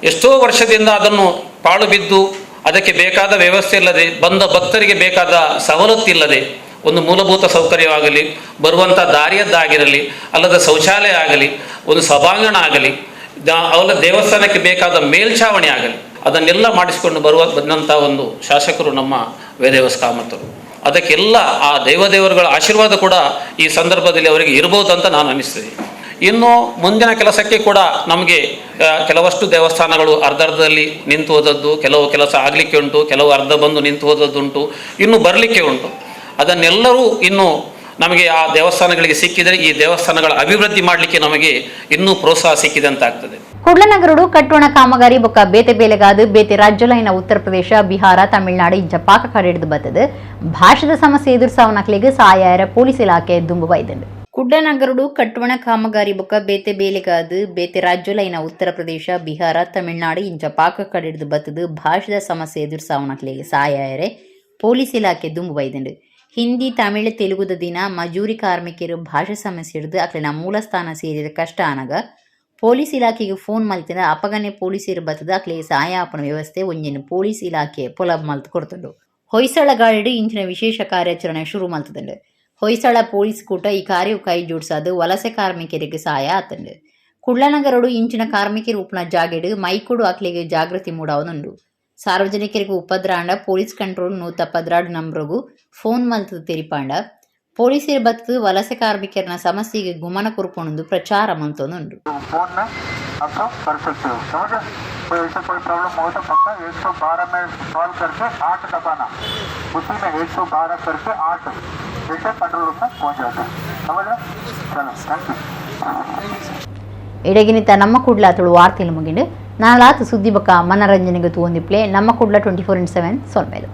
ಎಷ್ಟೋ ವರ್ಷದಿಂದ ಅದನ್ನು ಪಾಳು ಬಿದ್ದು ಅದಕ್ಕೆ ಬೇಕಾದ ವ್ಯವಸ್ಥೆ ಇಲ್ಲದೆ, ಬಂದ ಭಕ್ತರಿಗೆ ಬೇಕಾದ ಸವಲತ್ತಿಲ್ಲದೆ, ಒಂದು ಮೂಲಭೂತ ಸೌಕರ್ಯವಾಗಲಿ, ಬರುವಂಥ ದಾರಿಯದ್ದಾಗಿರಲಿ, ಅಲ್ಲದ ಶೌಚಾಲಯ ಆಗಲಿ, ಒಂದು ಸಭಾಂಗಣ ಆಗಲಿ, ಅವರ ದೇವಸ್ಥಾನಕ್ಕೆ ಬೇಕಾದ ಮೇಲ್ಛಾವಣಿ ಆಗಲಿ, ಅದನ್ನೆಲ್ಲ ಮಾಡಿಸಿಕೊಂಡು ಬಂದಂಥ ಒಂದು ಶಾಸಕರು ನಮ್ಮ ವೇದವ್ಯಾಸ ಕಾಮತರು. ಅದಕ್ಕೆಲ್ಲ ಆ ದೈವದೇವರುಗಳ ಆಶೀರ್ವಾದ ಕೂಡ ಈ ಸಂದರ್ಭದಲ್ಲಿ ಅವರಿಗೆ ಇರ್ಬೋದು ಅಂತ ನಾನು ಅನ್ನಿಸ್ತದೆ. ಇನ್ನು ಮುಂದಿನ ಕೆಲಸಕ್ಕೆ ಕೂಡ ನಮಗೆ ಕೆಲವಷ್ಟು ದೇವಸ್ಥಾನಗಳು ಅರ್ಧರ್ಧದಲ್ಲಿ ನಿಂತು ಹೋದದ್ದು, ಕೆಲವು ಕೆಲಸ ಆಗಲಿಕ್ಕೆ ಉಂಟು, ಕೆಲವು ಅರ್ಧ ಬಂದು ನಿಂತು ಹೋದದ್ದುಂಟು, ಇನ್ನು ಬರಲಿಕ್ಕೆ ಉಂಟು. ಅದನ್ನೆಲ್ಲರೂ ಇನ್ನು ನಮಗೆ ಆ ದೇವಸ್ಥಾನಗಳಿಗೆ ಸಿಕ್ಕಿದರೆ ಈ ದೇವಸ್ಥಾನಗಳ ಅಭಿವೃದ್ಧಿ ಮಾಡಲಿಕ್ಕೆ ನಮಗೆ ಇನ್ನೂ ಪ್ರೋತ್ಸಾಹ ಸಿಕ್ಕಿದೆ ಅಂತ ಆಗ್ತದೆ. ಕುಡ್ಲನಗರಡು ಕಟ್ಟೋಣ ಕಾಮಗಾರಿ ಬೊಕ್ಕ ಬೇತೆ ಬೇಲೆಗಾದು ಬೇತೆ ರಾಜ್ಯಲೈನ ಉತ್ತರ ಪ್ರದೇಶ, ಬಿಹಾರ, ತಮಿಳುನಾಡು ಇಂಚ ಪಾಕ ಕಡೆ ಹಿಡಿದು ಬರ್ತದೆ. ಭಾಷೆದ ಸಮಸ್ಯೆ ಎದುರಿಸಾವನಕ್ಲಿಗೆ ಸಹಾಯ ಪೊಲೀಸ್ ಇಲಾಖೆ ದುಂಬು ಬೈದಂಡು. ಕುಡ್ಲನಗರಡು ಕಟ್ವಣ ಕಾಮಗಾರಿ ಬೊಕ್ಕ ಬೇತೆ ಬೇಲೆಗಾದ್ ಬೇತೆ ರಾಜ್ಯಲೈನ ಉತ್ತರ ಪ್ರದೇಶ, ಬಿಹಾರ, ತಮಿಳುನಾಡು ಇಂಚ ಪಾಕ ಕಡೆಡ್ದ್ ಬತ್ತುದು ಭಾಷೆದ ಸಮಸ್ಯೆ ಎದುರಿಸಾವುನಕ್ಲೆಗ್ ಸಾಯ ಪೊಲೀಸ್ ಇಲಾಖೆ ದುಂಬು ಬೈದುಂಡು. ಹಿಂದಿ, ತಮಿಳು, ತೆಲುಗುದ ದಿನ ಮಜೂರಿ ಕಾರ್ಮಿಕೆರು ಭಾಷೆ ಸಮಸ್ಯೆಡ್ದ್ ಅಕ್ಲೆನ ಮೂಲಸ್ಥಾನ ಸೇರಿದ ಕಷ್ಟ ಆನಗ ಪೊಲೀಸ್ ಇಲಾಖೆಗೆ ಫೋನ್ ಮಲ್ತಿನ ಅಪಗನೆ ಪೊಲೀಸರು ಬತ್ತುದು ಅಕ್ಲೆಗ್ ಸಹಾಯ ಆಪುನ ವ್ಯವಸ್ಥೆ ಒಂಜೆನ್ ಪೊಲೀಸ್ ಇಲಾಖೆ ಪೊಲಬು ಮಲ್ತ್ ಕೊರ್ತುಂಡು. ಹೊಯ್ಸಳ ಗಾಡಿಡ್ ಇಂಚಿನ ವಿಶೇಷ ಕಾರ್ಯಾಚರಣೆ ಶುರು ಮಲ್ತುದುಂಡು. ಹೊಯ್ಸಳ ಪೊಲೀಸ್ ಕೂಟ ಈ ಕಾರ್ಯವು ಕೈ ಜೋಡಿಸಾದ್ ವಲಸೆ ಕಾರ್ಮಿಕರಿಗೆ ಸಹಾಯ ಆತುಂಡು. ಕುಡ್ಲನಗರಡು ಇಂಚಿನ ಕಾರ್ಮಿಕರು ಉಪ್ಪುನ ಜಾಗೆಡ್ ಮೈಕುಡು ಅಕ್ಲೆಗ್ ಜಾಗೃತಿ ಮೂಡಾವೊಂದುಂಡು. ಸಾರ್ವಜನಿಕರಿಗೆ ಉಪದ್ರಾಂಡ ಪೊಲೀಸ್ ಕಂಟ್ರೋಲ್ 112 ನಂಬರ್ಗು ಫೋನ್ ಮಲ್ತುದು ತೆರಿಪಾಂಡ ಪೊಲೀಸರು ಬತ್ತುದು ವಲಸೆ ಕಾರ್ಮಿಕರನ ಸಮಸ್ಯೆಗೆ ಗುಮನ ಕೊರ್ಪುಂಡು ಪ್ರಚಾರ ಮಲ್ತೊಂದುಂಡು. फोन में आप लोग कर सकते हो, समझे? कोई ऐसा कोई प्रॉब्लम हो तो पक्का 112 में कॉल करके 8 दबाना, उसी में 112 करके 8, ऐसे कंट्रोल रूम में पहुंच जाते हैं, समझ रहे? चलो, thank you. ಇಡಗಿನಿತ ನಮ್ಮ ಕುಡ್ಲ ತುಳು ವಾರ್ತೆಲು ಮುಗಿಂಡು. ನಾಳಾತ್ ಸುದ್ದಿ ಬೊಕ್ಕ ಮನರಂಜನೆಗೆ ತೂವೊಂದಿಪ್ಲೆ ನಮ್ಮ ಕುಡ್ಲ 24x7. ಸೊಲ್ಮೆಲು.